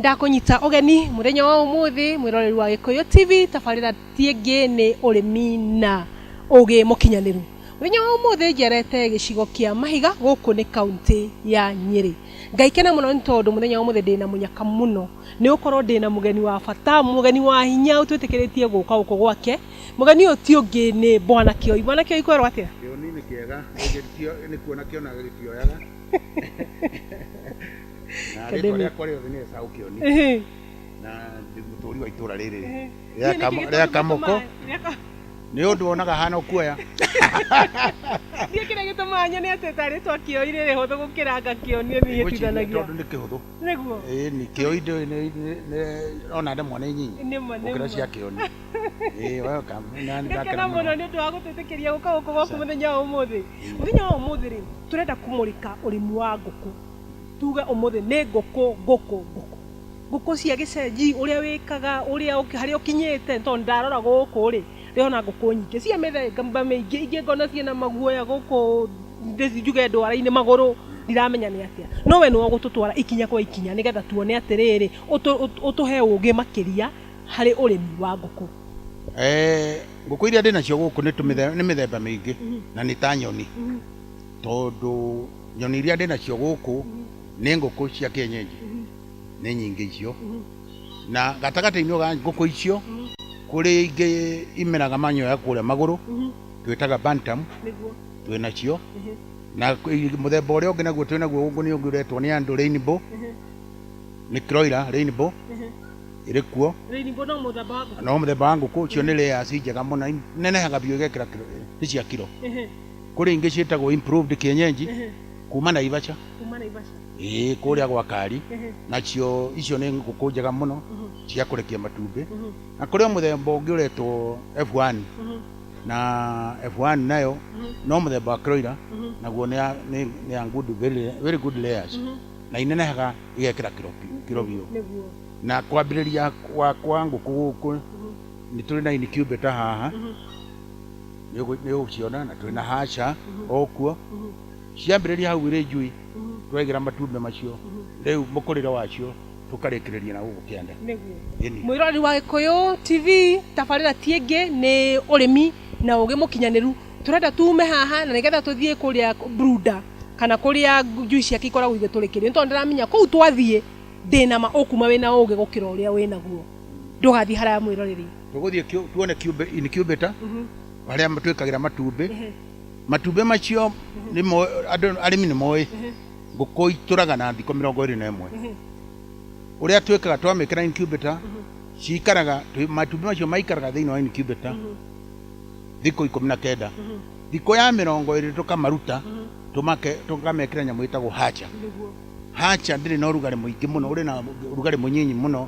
Ndakũnyita ũgeni mũthenya wa ũmũthĩ mwĩroreri wa Gĩkũyũ TV, tabarĩra ti ĩngĩ nĩ ũrĩmi na ũgĩ mũkinyanĩru. Mũthenya wa ũmũthĩ njerete gĩcigo kĩa Mahiga, gũkũ nĩ kaũntĩ ya Nyĩrĩ. Ngaikena mũno nĩ tondũ mũthenya wa ũmũthĩ ndĩna mũnyaka mũno, nĩ gũkorwo ndĩna mũgeni wa bata, mũgeni wa hinya ũtwĩtĩkĩrĩtie gũka gũkũ gwake. Mũgeni ũyũ ti ũngĩ nĩ Bwana Kĩoi. Bwana Kĩoi kwerwo atĩa? Kĩoni nĩ kĩega, nĩ kuona kĩonaga gĩtioyaga. Na rĩtwa rĩakwa rĩothe nĩ Esau Kĩoni. Na ndĩ mũtũri wa itũra rĩrĩ rĩa Kamoko. Nĩ ũndũ wonaga hana ũkuoya. Niĩ kĩrĩa gĩtũmaga nyone atĩ ta rĩtwa Kĩoi rĩ rĩhũthũ gũkĩra anga Kĩoni niĩ hĩtithanagia. Tondũ nĩ kĩhũthũ. Nĩguo. Ĩni Kĩoi ndĩũĩ ona ndemwa nĩ nyinyi gũkĩra cia Kĩoni. Ĩĩ welcome. Na nĩ ndakena mũno nĩ ũndũ wa gũtwĩtĩkĩria gũka gũkũ gwaku mũthenya wa ũmũthĩ. Mũthenya wa ũmũthĩ rĩ, tũrenda kũmũrĩka ũrĩmi wa ngũkũ. Tuge ũmũthĩ nĩ ngũkũ ngũkũ ngũkũ. Ngũkũ cia gĩcenji, ũrĩa wĩkaga, ũrĩa harĩa ũkinyĩte, tondũ ndarora gũkũ rĩ, ndĩrona ngũkũ nyingĩ cia mĩthemba mĩingĩ, ingĩ ngona ciĩna maguoya gũkũ njuge ndwara-inĩ magũrũ, ndiramenya nĩ atĩa. No we nĩwe ũgũtũtwara ikinya kwa ikinya nĩgetha tuone atĩrĩrĩ, ũtũhe ũgĩ makĩria harĩ ũrĩmi wa ngũkũ. Ngũkũ iria ndĩnacio gũkũ nĩ mĩthemba mĩingĩ na nĩ ta nyoni, tondũ nyoni iria ndĩnacio gũkũ nĩ ngũkũ cia kienyeji, nĩ nyingĩ icio. Na gatagatĩ-inĩ ga ngũkũ icio kũrĩ ingĩ imeraga manyoya kũrĩa magũrũ, twĩtaga bantam, twĩ nacio. Na mũthemba ũrĩa ũngĩ naguo twĩ naguo gũkũ nĩ ũngĩ ũretwo nĩ andũ rainbow, nĩ broiler rainbow ĩrĩ kuo. Rainbow no mũthemba wa ngũkũ? No mũthemba wa ngũkũ, icio nĩ layers njega mũno, nenehaga biũ ĩgekĩra kiro, nĩ cia kiro. Kũrĩ ingĩ ciĩtagwo improved kienyeji kuma Naivasha. Kuma Naivasha. Ĩĩ, kũrĩa gwa Kari. Nacio icio nĩ ngũkũ njega mũno cia kũrekia matumbĩ. Na kũrĩ o mũthemba ũngĩ ũretwo F1. Na F1 nayo no mũthemba wa broiler, naguo nĩ ya, nĩ, nĩ ya good, very, very good layers. Na inenehaga igekĩra kiro, kiro biũ. Na kwambĩrĩria kwa ngũkũ gũkũ nĩ tũrĩ na incubator haha. Nĩ ũgũciona na twĩna hatcher o kuo. Ciambĩrĩria hau irĩ njui, twaigĩra matumbĩ macio, rĩu mũkũrĩre wacio tũkarĩkĩrĩria na gũkũ kĩanda. Ĩni. Mwĩroreri wa Gĩkũyũ TV, tabarĩra ti ĩngĩ nĩ ũrĩmi na ũgĩ mũkinyanĩru. Tũrenda tume haha na nĩgetha tũthiĩ kũrĩa brooder kana kũrĩa njui ciake ikoragwo igĩtũrĩkĩrio, nĩ tondũ ndĩramenya kũu twathiĩ ndĩna ma ũkuma wĩna ũgĩ gũkĩra ũrĩa wĩnaguo. Ndũgathiĩ haraya mwĩroreri. Tũgũthiĩ tuone incubator harĩa twĩkagĩra matumbĩ. Matumbĩ macio nĩ mo, andũ arĩmi nĩ moĩ ngũkũ itũraga na thikũ 21. Ũrĩa twĩkaga twamĩkĩra incubator cikaraga, matumbĩ macio maikaraga thĩinĩ wa incubator thikũ 19. Thikũ ya 20 tũkamaruta tũkamekĩra nyamũ ĩtagwo hatcher. Hatcher ndĩrĩ na ũrugarĩ mũingĩ mũno, ũrĩ na ũrugarĩ mũnyinyi mũno,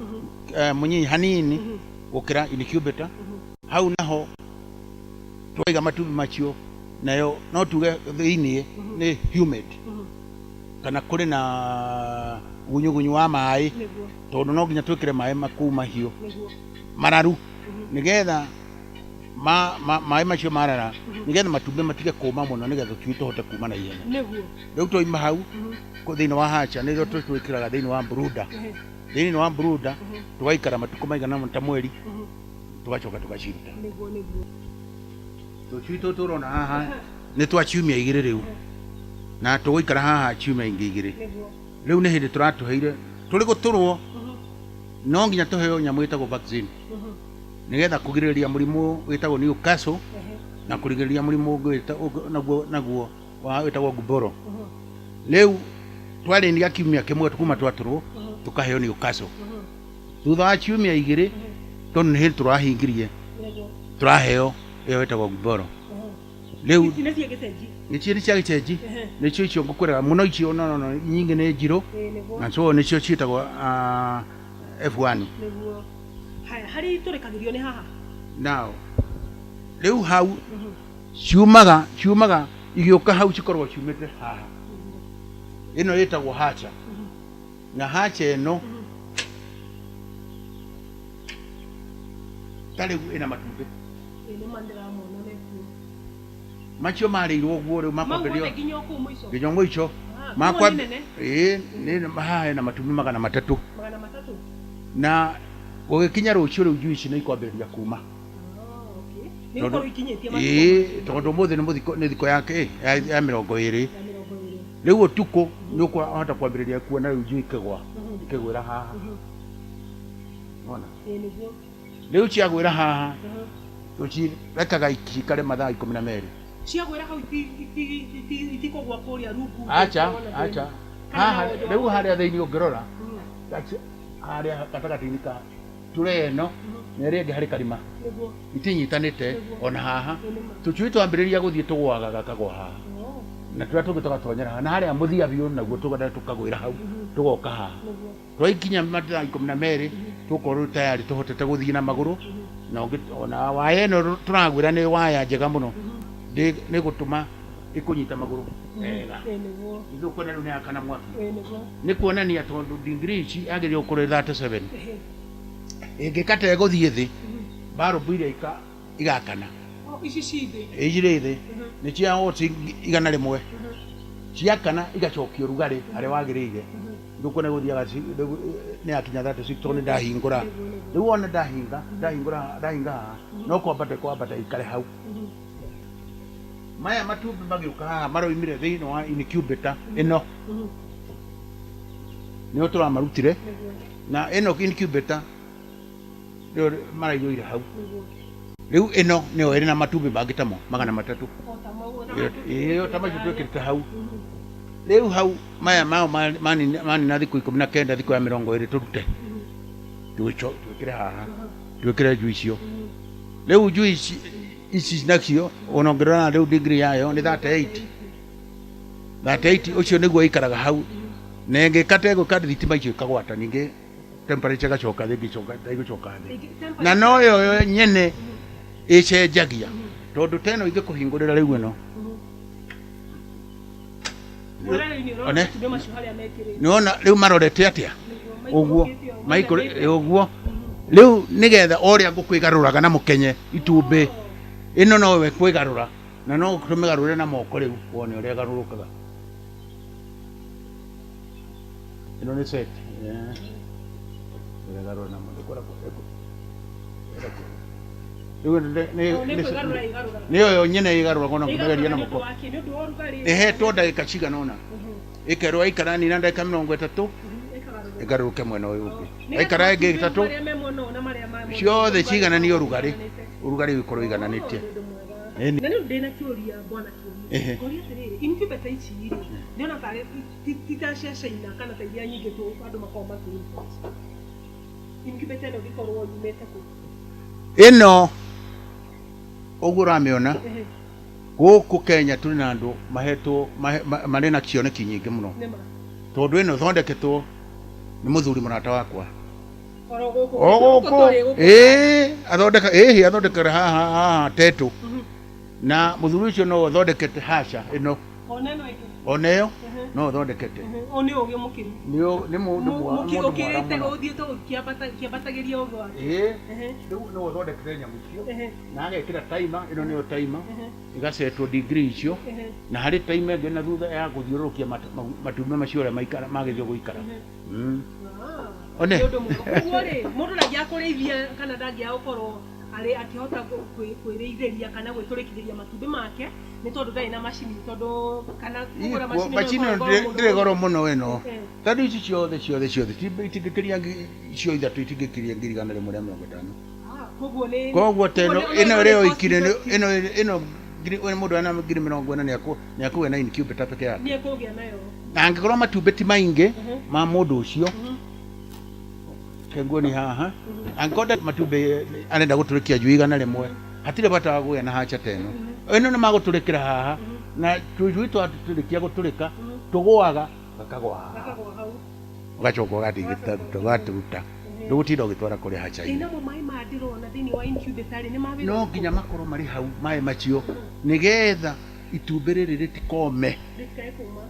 mũnyinyi hanini gũkĩra incubator. Hau naho twaiga matumbĩ macio, nayo no tuge thĩinĩ nĩ humid kana kũrĩ na gunyugunyu wa maĩ, tondũ no nginya twĩkĩre maĩ makuu mahiũ mararu, nĩgetha maĩ macio marara, nĩgetha matumbĩ matige kũma mũno, nĩgetha tũcui tũhote kuma na ihenya. Rĩu twaima hau thĩinĩ wa hatcher, nĩrĩo tũtwĩkĩraga thĩinĩ wa brooder. Thĩinĩ wa brooder tũgaikara matukũ maigana ta mweri, tũgacoka tũgaciruta. Tũcui tũtũ ũrona haha nĩ twa ciumia 2 rĩu, na tũgũikara haha ciumia ingĩ 2. Rĩu nĩ hĩndĩ tũratũheire tũrĩ gũtũrwo, no nginya tũheo nyamũ ĩtagwo vaccine nĩgetha kũgirĩrĩria mũrimũ wĩtagwo Newcastle na kũrigĩrĩria mũrimũ ũngĩ naguo wa wĩtagwo Gumboro. Rĩu twarĩnia kiumia kĩmwe kuma twatũrwo tũkaheo Newcastle. Thutha wa ciumia 2 tondũ nĩ hĩndĩ tũrahingirie tũraheo ĩyo ĩtagwo Gumboro. Rĩu Ici nĩ cia gĩcenji. Nĩcio nĩ cia gĩcenji, nĩcio icio ngũkwĩraga mũno icio, no no no nyingĩ nĩ njirũ. Na so nĩcio ciĩtagwo F1. Nĩguo. Haya, harĩa itũrĩkagĩrio nĩ haha? Now, rĩu hau ciumaga, ciumaga igĩũka hau cikoragwo ciumĩte haha. Ĩno ĩtagwo hatcher. Na hatcher ĩno ta rĩu ĩna matumbĩ. Ĩĩ nĩ ma ndĩramona me kuo. Macio marĩirwo ũguo rĩu Mau makwambĩrĩrio mothe nginya o kũu mũico? Nginya mũico. Ah, Makwa koguo nĩ nene? Ĩĩ, nĩ haha hena matumbĩ 300. 300? Na gũgĩkinya rũciũ rĩu njui ici nĩ ikwambĩrĩria kuma. Oh, okay. Nĩ Tondũ- gũkorwo ikinyĩtie matukũ Ĩĩ, tondũ ũmũthĩ nĩ mũthiko nĩ thikũ yake ya 20. ya 20. Rĩu ũtukũ nĩ ũkũhota kwambĩrĩria kuona rĩu njui ikĩgwa, ikĩgwĩra haha. Wona? Ĩĩ nĩguo. Rĩu ciagwĩra haha, tũcirekaga cikare mathaa 12. Ciagwĩra hau itikũgwa kũrĩa rungu. Acha, acha. Kana Haha na ũndũ rĩu wa- harĩa thĩinĩ ũngĩrora, harĩa gatagatĩ-inĩ ka tũre ĩno na ĩrĩa ĩngĩ harĩ karima Nĩguo. itinyitanĩte ona haha. Ĩĩ nĩma. Tũcui twambĩrĩria gũthiĩ tũgũaga gakagwa haha. Oh, Na tũrĩa tũngĩ tũgatonyera haha. Na harĩa mũthia biũ naguo tũgenda tũkagwĩra hau, tũgoka haha. nĩguo. Twaikinya mathaa 12 tũkorwo tayari tũhotete gũthiĩ na magũrũ. Na ona waya ĩno tũragwĩra nĩ waya njega mũno. Nĩ gũtũma ĩkũnyita magũrũ wega. Ĩĩ nĩguo. Ithuĩ kuona rĩu nĩ yakana mwaki. Ĩĩ nĩguo. Nĩ kuonania tondũ degree ici yagĩrĩirwo gũkorwo ĩ 37. Ĩngĩkata ĩgũthiĩ thĩ, barũbu iria igakana. Oh, ici ci thĩ. Ici irĩ thĩ nĩ cia watts 100. Ciakana igacokio ũrugarĩ harĩa wagĩrĩire. Rĩu kuona gũthiaga rĩu nĩ yakinya 36 tondũ nĩ ndahingũra. Rĩu wona ndahinga, ndahingũra, ndahinga haha, no kwambata kwambata ikare hau. Maya matumbĩ magĩũka haha maroimire thĩinĩ wa incubator ĩno. Nĩho tũramarutire. Na ĩno incubator nĩyo maraiyũire hau. Rĩu ĩno nĩyo ĩrĩ na matumbĩ mangĩ tamo 300. Ĩyo ta macio twĩkĩrĩte hau. Rĩu hau maya mao manina thikũ 19, thikũ ya 20 tũrute. Twĩkĩre haha. Twĩkĩre njui icio. Rĩu njui ici nacio ona ũngĩrora rĩu degree yayo nĩ 38. 38 ũcio nĩguo ĩikaraga hau. Na ĩngĩkata ĩgũka thitima icio ikagwata ningĩ temperature ĩgacoka thĩ ĩngĩcoka ĩgũcoka thĩ. Na no yo nyene ĩcenjagia tondũ ta ĩno ingĩkũhingũrĩra rĩu ĩno. One. Nĩwona rĩu marorete atĩa? Ũguo maikũrũ ũguo. Rĩu nĩgetha o ũrĩa ngũkũ ĩgarũraga na mũkenye itumbĩ ĩno nowe kwĩgarũra na no tũmĩgarũre na moko rĩu wone ũrĩa ĩgarũrũkaga. Ĩno nĩ set. Ĩgarũra na moko. Rĩu ĩno nĩ yo nyene ĩgarũraga ona kũmĩgeria na moko. Ĩhetwo ndagĩka cigana ũna. Ĩkerwo yaikara nina ndagĩka 30 ĩgarũrũke mwena ũyũ ũngĩ. Yaikara ĩngĩ ĩtatũ ciothe ciigananie ũrugarĩ. Ũrugarĩ ũkorwo ũigananĩtie. Na rĩu ndĩna kĩũria bwana kĩũria. Ngũria atĩrĩrĩ, incubator ici rĩ, ndĩrona tarĩ ti ta cia China kana ta iria nyingĩ andũ makoragwo makĩ import. Incubator ĩno ĩngĩkorwo yumĩte kũ? Ĩno ũguo ũramĩona gũkũ Kenya tũrĩ na andũ mahetwo marĩ na cioneki nyingĩ mũno. Tondũ ĩno ĩthondeketwo nĩ mũthuri mũrata wakwa. O gũkũ. Ĩĩ, athondeka, ĩĩ, athondekera haha haha tetũ. Na mũthuri ũcio no athondekete haca ĩno. Ona ĩno ĩngĩ. Ona ĩyo no athondekete. O nĩ ũgĩ mũkĩru. Nĩ mũndũ mwara Ũkĩrĩte ũthiĩte ũkĩambatagĩria ũgĩ wake. Ĩĩ. Rĩu no athondekete nyamũ icio. Na agekĩra timer, ĩno nĩyo timer. Ĩgacetwo degree icio. Na harĩ timer ĩngĩ na thutha ya gũthiũrũrũkia matumbĩ macio ũrĩa magĩrĩirwo gũikara. One. Nĩ ũndũ mwega. Koguo rĩ, mũndũ ndangĩaga kũrĩithia kana ndangĩaga gũkorwo arĩ akĩhota kwĩrĩithĩria kana gwĩtũrĩkithĩria matumbĩ make nĩ tondũ ndarĩ na macini, tondũ kana kũgũra macini Macini ĩno ndĩrĩ goro mũno ĩno. Tondũ ici ciothe ciothe ciothe itingĩkĩria icio ithatũ itingĩkĩria 150,000. Koguo nĩ Koguo ta ĩno ĩno ĩrĩ yo ikire ĩno ĩno mũndũ ena 40,000 nĩ akũgĩa na incubator peke yake. Nĩ ekũgĩa nayo. Na angĩkorwo matumbĩ ti maingĩ ma mũndũ ũcio, kenguo nĩ haha. Angĩkorwo matumbĩ arenda gũtũrĩkia njui 100, hatirĩ bata wa kũgĩa na hacha ta ĩno. Ĩno nĩ magũtũrĩkĩra haha, na tũcui twatũrĩkia gũtũrĩka, tũgũaga, gakagwa haha. Ũgacoka ũgathiĩ ũgatũruta. Ndũgũtinda ũgĩtwara kũrĩa hacha-inĩ. Namo maĩ maya ndĩrona thĩinĩ wa incubator rĩ, nĩ ma wĩra No nginya makorwo marĩ hau maĩ macio, nĩgetha itumbĩ rĩrĩ rĩtikome. Rĩtikae kũma.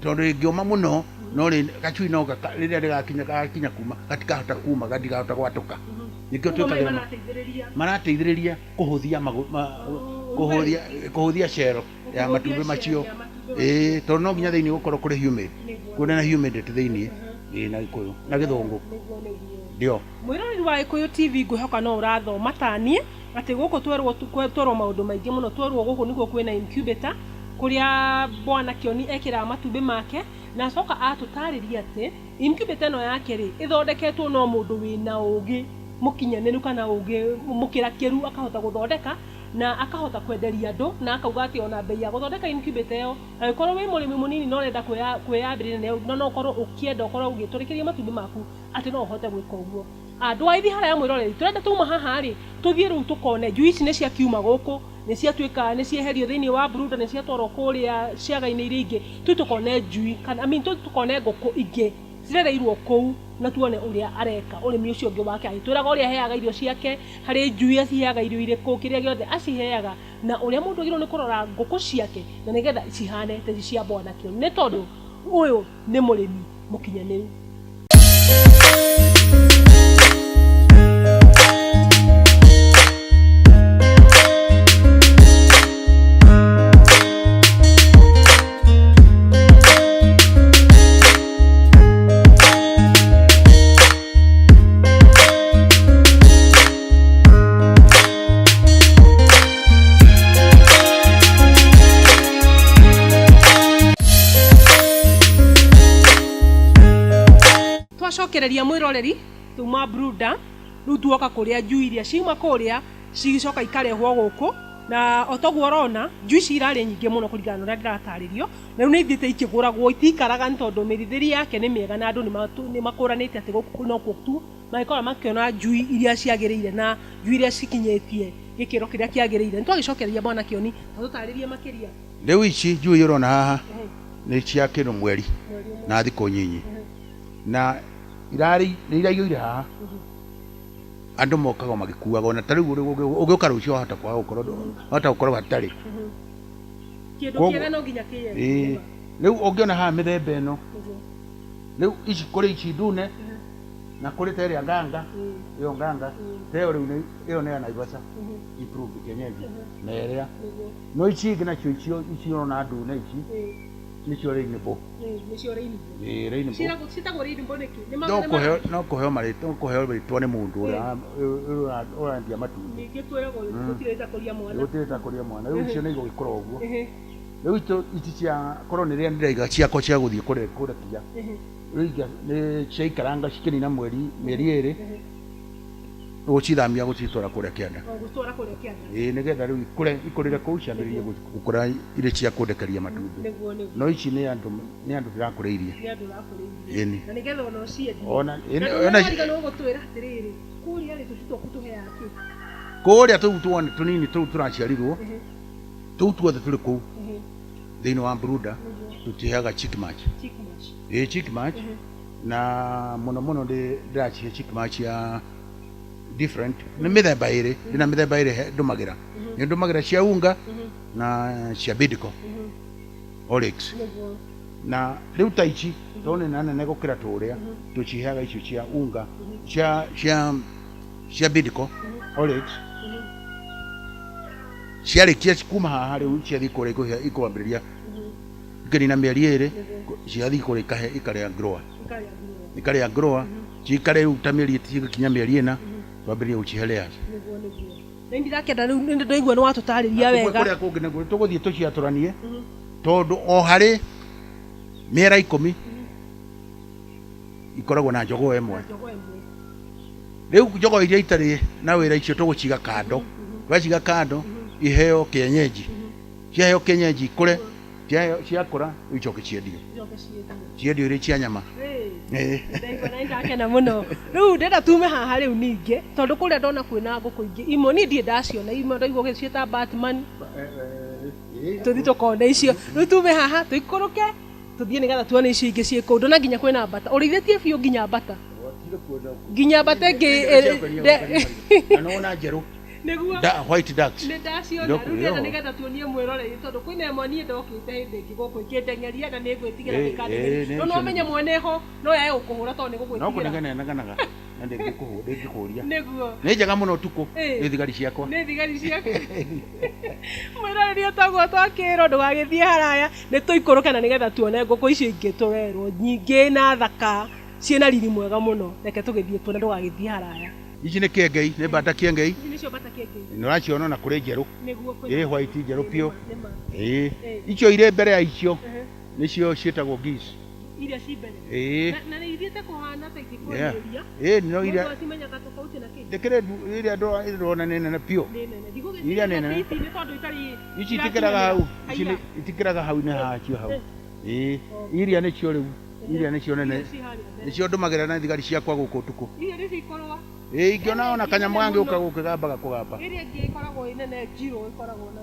Tondũ rĩngĩũma mũno, no gacui no rĩrĩa rĩgakinya gakinya kuma, gatikahota kuma, gatikahota gwatũka. Nĩkĩo twĩkagĩra marateithĩrĩria kũhũthia kũhũthia cero ya matumbĩ macio. Ĩĩ, tondũ no nginya thĩinĩ gũkorwo kũrĩ humid. Kũrĩ na humidity thĩinĩ. Ĩĩ, na Gĩkũyũ na Gĩthũngũ. Nĩguo, nĩguo. Ndio. Mwĩroreri wa Gĩkũyũ TV, ngwĩhoka no ũrathoma taniĩ atĩ gũkũ twerwo maũndũ maingĩ mũno. Twerwo gũkũ nĩkuo kwĩna incubator kũrĩa Bwana Kĩoni ekĩraga matumbĩ make, na acoka atũtarĩria atĩ incubator ĩno yake rĩ, ĩthondeketwo no mũndũ wĩna ũgĩ mũkinyanĩru kana ũgĩ mũkĩrakĩru akahota gũthondeka na akahota kwenderia andũ, na akauga atĩ ona bei ya gũthondeka incubator ĩyo, angĩkorwo wĩ mũrĩmi mũnini na ũrenda kwĩyambĩrĩria na no ũkorwo ũkĩenda ũkorwo ũgĩtũrĩkĩria matumbĩ maku, atĩ no ũhote gwĩka ũguo. Ndũgagĩthiĩ haraya mwĩroreri, tũrenda tuma haha rĩ, tũthiĩ rĩu tũkone njui ici nĩ ciakiuma gũkũ, nĩ ciatuĩka nĩ cieherio thĩinĩ wa brooder, nĩ ciatwarwo kũrĩa ciaga-inĩ iria ingĩ, tũthiĩ tũkone njui kana, I mean, tũthiĩ tũkone ngũkũ ingĩ cirereirwo kũu, na tuone ũrĩa areka ũrĩmi ũcio ũngĩ wake, agĩtwĩraga ũrĩa aheaga irio ciake, harĩ njui aciheaga irio irĩkũ, kĩrĩa gĩothe aciheaga, na ũrĩa mũndũ agĩrĩirwo nĩ kũrora ngũkũ ciake na nĩgetha cihane ta ici cia Bwana Kĩoni, nĩ tondũ ũyũ nĩ mũrĩmi mũkinyanĩru. Twacokereria mwĩroreri, tuma brooder, rĩu tuoka kũrĩa njui iria ciuma kũrĩa cicoka ikarehwo gũkũ, na o toguo ũrona njui ici irarĩ nyingĩ mũno kũringana na ũrĩa ndĩratarĩrio, na rĩu nĩ ithiĩte ikĩgũragwo, itikaraga nĩ tondũ mĩrĩithĩrie yake nĩ mĩega na andũ nĩ makũranĩte atĩ gũkũ nokuo tu mangĩkorwo makĩona njui iria ciagĩrĩire na njui iria cikinyĩtie gĩkĩro kĩrĩa kĩagĩrĩire. Nĩ twagĩcokereria Bwana Kĩoni, atũtarĩrie makĩria. Rĩu ici njui ũrona haha nĩ cia kĩndũ mweri na thikũ nyinyi, na irarĩ nĩ iraiyũire haha, andũ mokaga magĩkuaga, ona ta rĩu ũgĩũka rũciũ wahota kwaga gũkorwo, wahota gũkorwo hatarĩ. Kĩndũ kĩega no nginya kĩyendie. Ĩĩ, rĩu ũngĩona haha mĩthemba ĩno, rĩu ici kũrĩ ici ndune na kũrĩ ta ĩrĩa nganga, ĩyo nganga ta ĩyo rĩu ĩyo nĩ ya Naivasha improved kienyeji na ĩrĩa no ici ingĩ nacio icio ici ũrona ndune ici nĩcio rainbow. Nĩcio rainbow. Ĩĩ, rainbow. Ciĩtagwo rainbow nĩkĩ? No kũheo marĩtwa, no kũheo rĩtwa nĩ mũndũ ũrĩa ũrendia matumbĩ. Ningĩ kwĩragwo gũtirĩ ĩtakũria mwana. Gũtirĩ ĩtakũria mwana. Rĩu icio nĩ igũgĩkũra ũguo. Rĩu icio ici cia korwo nĩ rĩrĩa ndĩraiga ciakwa cia gũthiĩ kũrekia, rĩu nĩ ciaikaranga cikĩnina mweri mĩeri ĩrĩ, gũcithamia gũcitwara kũrĩa kĩanda. Gũcitwara kũrĩa kĩanda. Ĩĩ, nĩgetha rĩu ikũre ikũrĩre kũu ciambĩrĩrie gũkũra irĩ cia kũndekeria matumbĩ. Nĩguo, nĩguo. No ici nĩ andũ nĩ andũ ndĩrakũrĩirie. Nĩ andũ ũrakũrĩirie. Ĩni. Na nĩgetha ona ũciendie. Ona Na ndũriganĩrwo gũtwĩra atĩrĩrĩ, kũrĩa rĩ tũcui twaku tũheaga kĩ? Kũrĩa tũu tuone tũnini tũu tũraciarirwo, tũu tuothe tũrĩ kũu thĩinĩ wa brooder, tũtiheaga chick match. Chick match. Ĩĩ, chick match. Na mũno mũno ndĩracihe chick match ya different, nĩ mĩthemba ĩrĩ, ndĩna mĩthemba ĩrĩ ndũmagĩra, nĩ ndũmagĩra cia unga na cia bidco Oryx. Na rĩu ta ici tondũ nĩ na nene gũkĩra tũrĩa, tũciheaga icio cia unga cia cia cia bidco Oryx. Ciarĩkia kuma haha rĩu ciathiĩ kũrĩa ikwambĩrĩria ikĩnina mĩeri ĩrĩ, ciathiĩ kũrĩa ikahe ikarĩa grower, ikarĩa grower, cikare rĩu ta mĩeri cigĩkinya mĩeri 4 twambĩrĩrie gũcihe layers. Nĩguo, nĩguo. Nĩ ndirakenda rĩu nĩ ndaigua nĩ watũtarĩria wega. Kũrĩa kũngĩ naguo tũgũthiĩ tũciatũranie, tondũ o harĩ mĩera 10 ikoragwo na njogoo ĩmwe. Rĩu njogoo iria itarĩ na wĩra icio tũgũciga kando, twaciga kando iheo kienyeji, ciaheo kienyeji ikũre, ciakũra icoke ciendio, ciendio irĩ cia nyama. Ndaigua na ndakena mũno. Rĩu ndĩrenda tume haha rĩu ningĩ, tondũ kũrĩa ndona kwĩna ngũkũ ingĩ imwe niĩ ndirĩ ndaciona, imwe ndaigua ũgĩciĩta Batman, tũthiĩ tũkone icio. Rĩu tume haha tũikũrũke tũthiĩ nĩgetha tuone icio ingĩ ciĩ kũu. Ndona nginya kwĩna mbata, ũrĩithĩtie biũ nginya mbata, nginya mbata ĩngĩ. Na nĩwona njerũ. Nĩguo. White ducks. Nĩ ndaciona. Rĩu ndĩrenda nĩgetha tuonie mwĩroreri, tondũ kwĩna ĩmwe niĩ ndokĩte hĩndĩ ĩngĩ gũkũ ĩkĩndengeria na nĩ ngwĩtigĩra ndĩkandengerie, no no ũmenye mwene ho no yae gũkũhũra tondũ nĩ No gũgwĩtigĩra. Kũnegena ĩnegenaga na ndĩngĩkũria. Nĩguo. Nĩ njega mũno ũtukũ. Ĩĩ. Nĩ thigari ciakwa. Nĩ thigari ciaku. Mwĩroreri, ũtoguo twakĩrwo, ndũgagĩthiĩ haraya, nĩ tũikũrũke na nĩgetha tuone ngũkũ icio ingĩ tũrerwo nyingĩ na thaka. Ciĩna riri mwega mũno. Reke tũgĩthiĩ tuone, ndũgagĩthiĩ haraya. Ici nĩ kĩengei, nĩ mbata kĩengei. Ici nĩcio mbata kĩengei. Nĩ ũraciona ona kũrĩ njerũ. Nĩguo kwĩna. Ĩ white njerũ biũ. Nĩma. Ĩĩ. Ĩĩ. Icio irĩ mbere ya icio Ehe. nĩcio ciĩtagwo geese. Iria ci mbere. Ĩĩ. Na nĩ ithiĩte kũhana ta Yeah. ingĩkwanĩrĩria. Ĩĩ no Mũndũ iria acimenyaga tofauti na kĩ? ndĩkĩrĩ iria ndĩrona nĩ nene biũ. Nĩ nene. Ndigũgĩciria Iria nĩ nene. ici nĩ tondũ itarĩ. Ici itikĩraga hau. Ici Haiya. itikĩraga hau nĩ hacio hau. Eh. Ĩĩ. Iria nĩcio rĩu. Iria nĩcio nene. Iria ci harĩa mbere. Nĩcio ndũmagĩra na thigari ciakwa gũkũ ũtukũ. Iria nĩcio ikorwa. Ĩĩ ingĩona ona kanyamũ gangĩũka gũkũ gambaga kũgamba. Ĩrĩa ĩngĩ ĩkoragwo ĩ nene njirũ ĩkoragwo na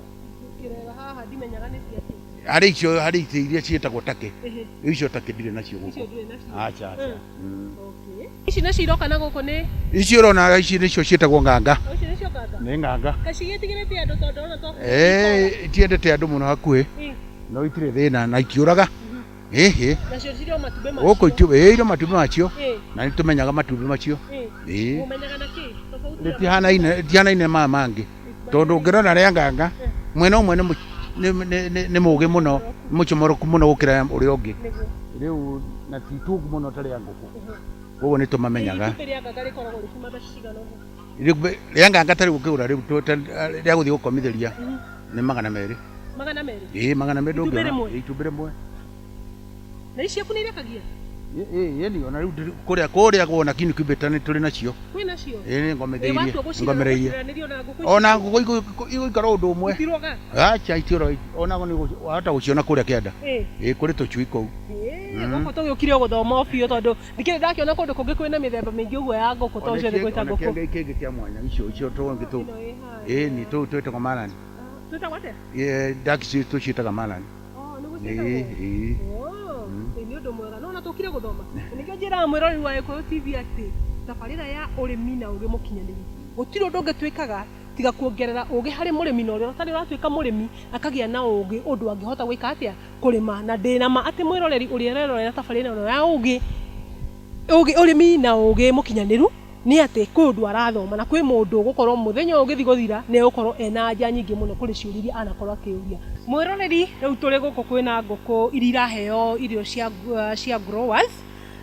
kĩrera haha ndimenyaga nĩ cia kĩ. Harĩ icio harĩ ici iria ciĩtagwo take. Ĩhĩ. Icio take ndirĩ nacio Icio gũkũ. ndũrĩ nacio. Acha acha. Okay. Ici nacio iroka na gũkũ nĩ Ici ũrona ici nĩcio ciĩtagwo nganga. ici nĩcio nganga. Nĩ nganga. Kacigĩtigĩrĩte andũ tondũ ona to. Ĩĩ itiendete andũ mũno hakuhĩ. Ĩ. No itirĩ thĩna na itiũraga. Ĩhĩ. Nacio cirĩ o matumbĩ macio. Gũkũ ĩ irĩ matumbĩ macio. Ĩ. Na nĩ tũmenyaga matumbĩ macio. Ĩ. Ĩĩ. Mũmenyaga na kĩ? Tofauti ya Rĩtihanaine rĩtihanaine maya mangĩ. Tondũ ũngĩrora rĩa nganga mwena ũmwe nĩ mũgĩ mũno, nĩ mũcomoroku mũno gũkĩra ũrĩa ũngĩ. Nĩguo. Rĩu na ti tungu mũno ta rĩa ngũkũ. Koguo nĩ tũmamenyaga. Itumbĩ rĩa nganga rĩkoragwo rĩkiuma mbeca cigana ũguo? Rĩa nganga ta rĩu ũkĩgũra rĩu rĩa gũthiĩ gũkomithĩria nĩ 200. 200? Ĩĩ 200 Itumbĩ ndũngĩona. rĩmwe? Ĩĩ, itumbĩ rĩmwe. Na ici ciaku nĩ irekagia? Ĩĩ ĩni ona rĩu kũrĩa kũrĩa wona incubator nĩ tũrĩ nacio. Kwĩ nacio? Ĩĩ nĩ Ĩ ngomithĩirie. watua gũcirera Ngomereirie. gũcireranĩria na ngũkũ ici? Ona ngũkũ igũikara ũndũ ũmwe. Itiroga? Acha itiroga. Ona nĩ wahota gũciona kũrĩa kĩanda. Ĩ. Ĩĩ kũrĩ tũcui kũu. Ĩ, gũkũ tũgĩũkire o gũthoma o biũ tondũ ndikĩrĩ ndakĩona kũndũ kũngĩ kwĩna mĩthemba mĩingĩ ũguo ya ngũkũ tondũ ciothe gwĩta Ona ngũkũ. kĩengei kĩngĩ kĩa mwanya icio icio tũngĩ tũu. Ĩno ĩ haha. Ĩĩ nĩ tũu twĩtagwo marani. Twĩtagwo atĩa? Ĩĩ ducks tũciĩtaga marani. Oh, nĩguo Ĩĩ ciĩtagwo? ĩĩ. Oh, ĩ nĩ ũndũ mwega. No ona tũkire gũthoma. Na nĩkĩo njĩraga mwĩroreri wa Gĩkũyũ TV atĩ tabarĩra ya ũrĩmi na ũgĩ mũkinyanĩru. Gũtirĩ ũndũ ũngĩ twĩkaga tiga kuongerera ũgĩ harĩ mũrĩmi na ũrĩa ũtarĩ ũratuĩka mũrĩmi akagĩa na ũgĩ ũndũ angĩhota gwĩka atĩa kũrĩma. Na ndĩna ma atĩ mwĩroreri ũrĩa ũrerorera tabarĩra ĩno ya ũgĩ ũrĩmi na ũgĩ mũkinyanĩru nĩ atĩ kwĩ ũndũ arathoma na kwĩ mũndũ ũgũkorwo mũthenya ũyũ ũgĩthiĩ gũthira nĩ egũkorwo ena anja nyingĩ mũno kũrĩ ciũria iria anakorwo akĩũria. Mwĩroreri, rĩu tũrĩ gũkũ kwĩna ngũkũ iria iraheo irio cia growers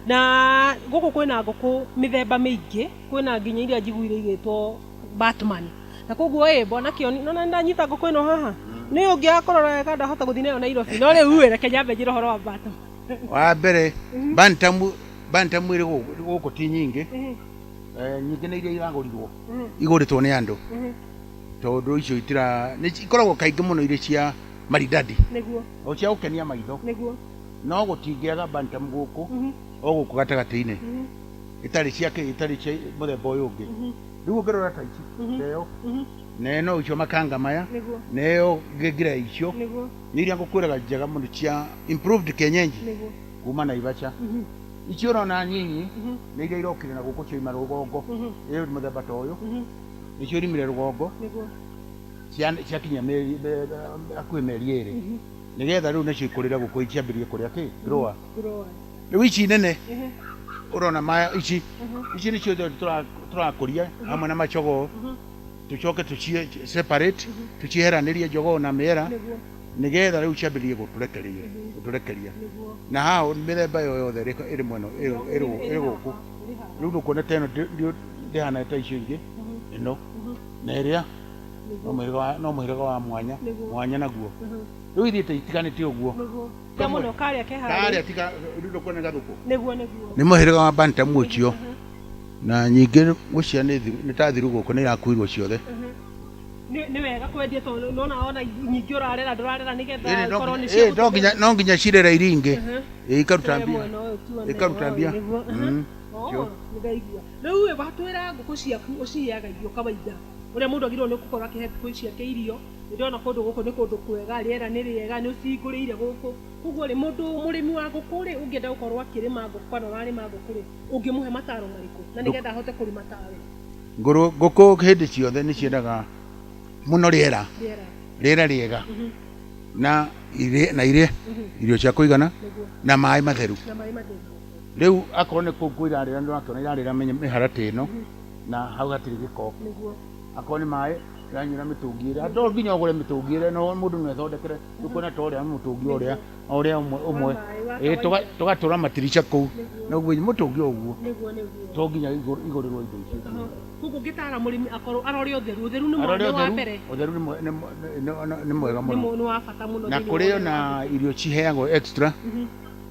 na gũkũ kwĩna ngũkũ mĩthemba mĩingĩ, kwĩna nginya iria njiguire igĩtwo Batman. Na koguo ĩ bwana Kĩoni, nona ndanyita ngũkũ ĩno haha nĩ ũngĩaga kũrora wega ndahota gũthiĩ nayo Nairobi, no rĩu ĩ reke nyambe njĩre ũhoro wa Batman. Wa mbere bantam bantam ĩrĩ gũkũ ti nyingĩ. Nyingĩ nĩ iria iragũrirwo. Igũrĩtwo nĩ andũ. Tondũ icio itira nĩ ikoragwo kaingĩ mũno irĩ cia maridadi. Nĩguo. O cia gũkenia maitho. Nĩguo. No gũtingĩaga bantam gũkũ. O gũkũ gatagatĩ-inĩ. Ĩtarĩ cia kĩ ĩtarĩ cia mũthemba ũyũ ũngĩ. Rĩu ũngĩrora ta ici. Ĩyo. Na ĩno icio makanga maya. Nĩguo. Na ĩyo ngĩngira icio. Nĩguo. Nĩ iria ngũkwĩraga njega mũno cia improved kienyeji. Nĩguo. Kuma Naivasha. Icio ũrona nyinyi nĩ iria irokire na gũkũ cioima rũgongo. Ĩyo mũthemba ta ũyũ. Nĩcio irimire rũgongo. Nĩguo. Ciakinya mĩeri hakuhĩ mĩeri ĩrĩ. Nĩgetha rĩu nacio ikũrĩre gũkũ ciambĩrĩrie kũrĩa kĩ? Grower. Grower. Rĩu ici nene ũrona maya ici ici nĩcio tũrakũria hamwe na macogoo. Tũcoke tũcie separate tũcieheranĩrie jogoo na mĩera. Nĩguo. Nĩgetha rĩu ciambĩrĩrie gũtũrekeria. Nĩguo. Na haha mĩthemba ĩyo yothe ĩrĩ mwena ĩrĩ gũkũ. Rĩu ndũkuona ta ĩno ndĩhana ta icio ingĩ. Ĩno na ĩrĩa no mũhĩrĩga wa mwanya mwanya naguo. Rĩu ithiĩte itiganĩte ũguo. Nĩguo. Ta mũno karĩa ke harĩa. Karĩa tiga rĩu ndũkuona gathũkũ. Nĩguo nĩguo. Nĩ mũhĩrĩga wa bantam ũcio. Na nyingĩ ngũcia nĩ ta thiru gũkũ nĩ irakuirwo ciothe. Nĩ wega kwendia tondũ nona ona nyingĩ ũrarera ndũrarera nĩgetha ikorwo nĩ cia No nginya cirere iria ingĩ. Ikaruta mbia. Mwena ũyũ tuone. Ikaruta mbia. Nĩguo. Oh, nĩndaigua. Rĩu ĩ watwĩra ngũkũ ciaku ũciheaga irio kawaida. Ũrĩa mũndũ agĩrĩirwo nĩ gũkorwo akĩhe ngũkũ ciake irio. Nĩndĩrona kũndũ gũkũ nĩ kũndũ kwega, rĩera nĩ rĩega, nĩ ũcihingũrĩire gũkũ. Koguo rĩ mũndũ mũrĩmi wa ngũkũ rĩ ũngĩenda gũkorwo akĩrĩma ngũkũ kana ũrarĩma ngũkũ rĩ ũngĩmũhe mataro marĩkũ na nĩgetha ahote kũrĩma tawe? Ngũkũ hĩndĩ ciothe nĩ ciendaga mũno rĩera. Rĩera. Rĩera rĩega. Na irie irio cia kũigana na maĩ matheru. Na maĩ matheru. Rĩu akorwo nĩ kũu irarĩra nĩ ũrakĩona irarĩra mĩharatĩ ĩno na hau hatirĩ gĩko. Nĩguo. Akorwo nĩ maĩ Ndĩranyuĩra mĩtũngi ĩrĩa to nginya ũgũre mĩtũngi ĩrĩa no mũndũ no ethondekere ndũkuona ta ũrĩa mũtũngi ũrĩa ũrĩa ũmwe ũmwe maĩ, wa Ĩĩ, kawaida. tũgatũra matirica kũu noguo mũtũngi o ũguo Nĩguo nĩguo. to nginya igũrĩrwo indo icio Koguo ngĩtara mũrĩmi akorwo arore ũtheru, ũtheru nĩ Arore nĩ wa ũtheru mbere. ũtheru nĩ mwega Nĩ mũno nĩ wa bata mũno na thĩinĩ kũrĩ wa ona irio ciheagwo extra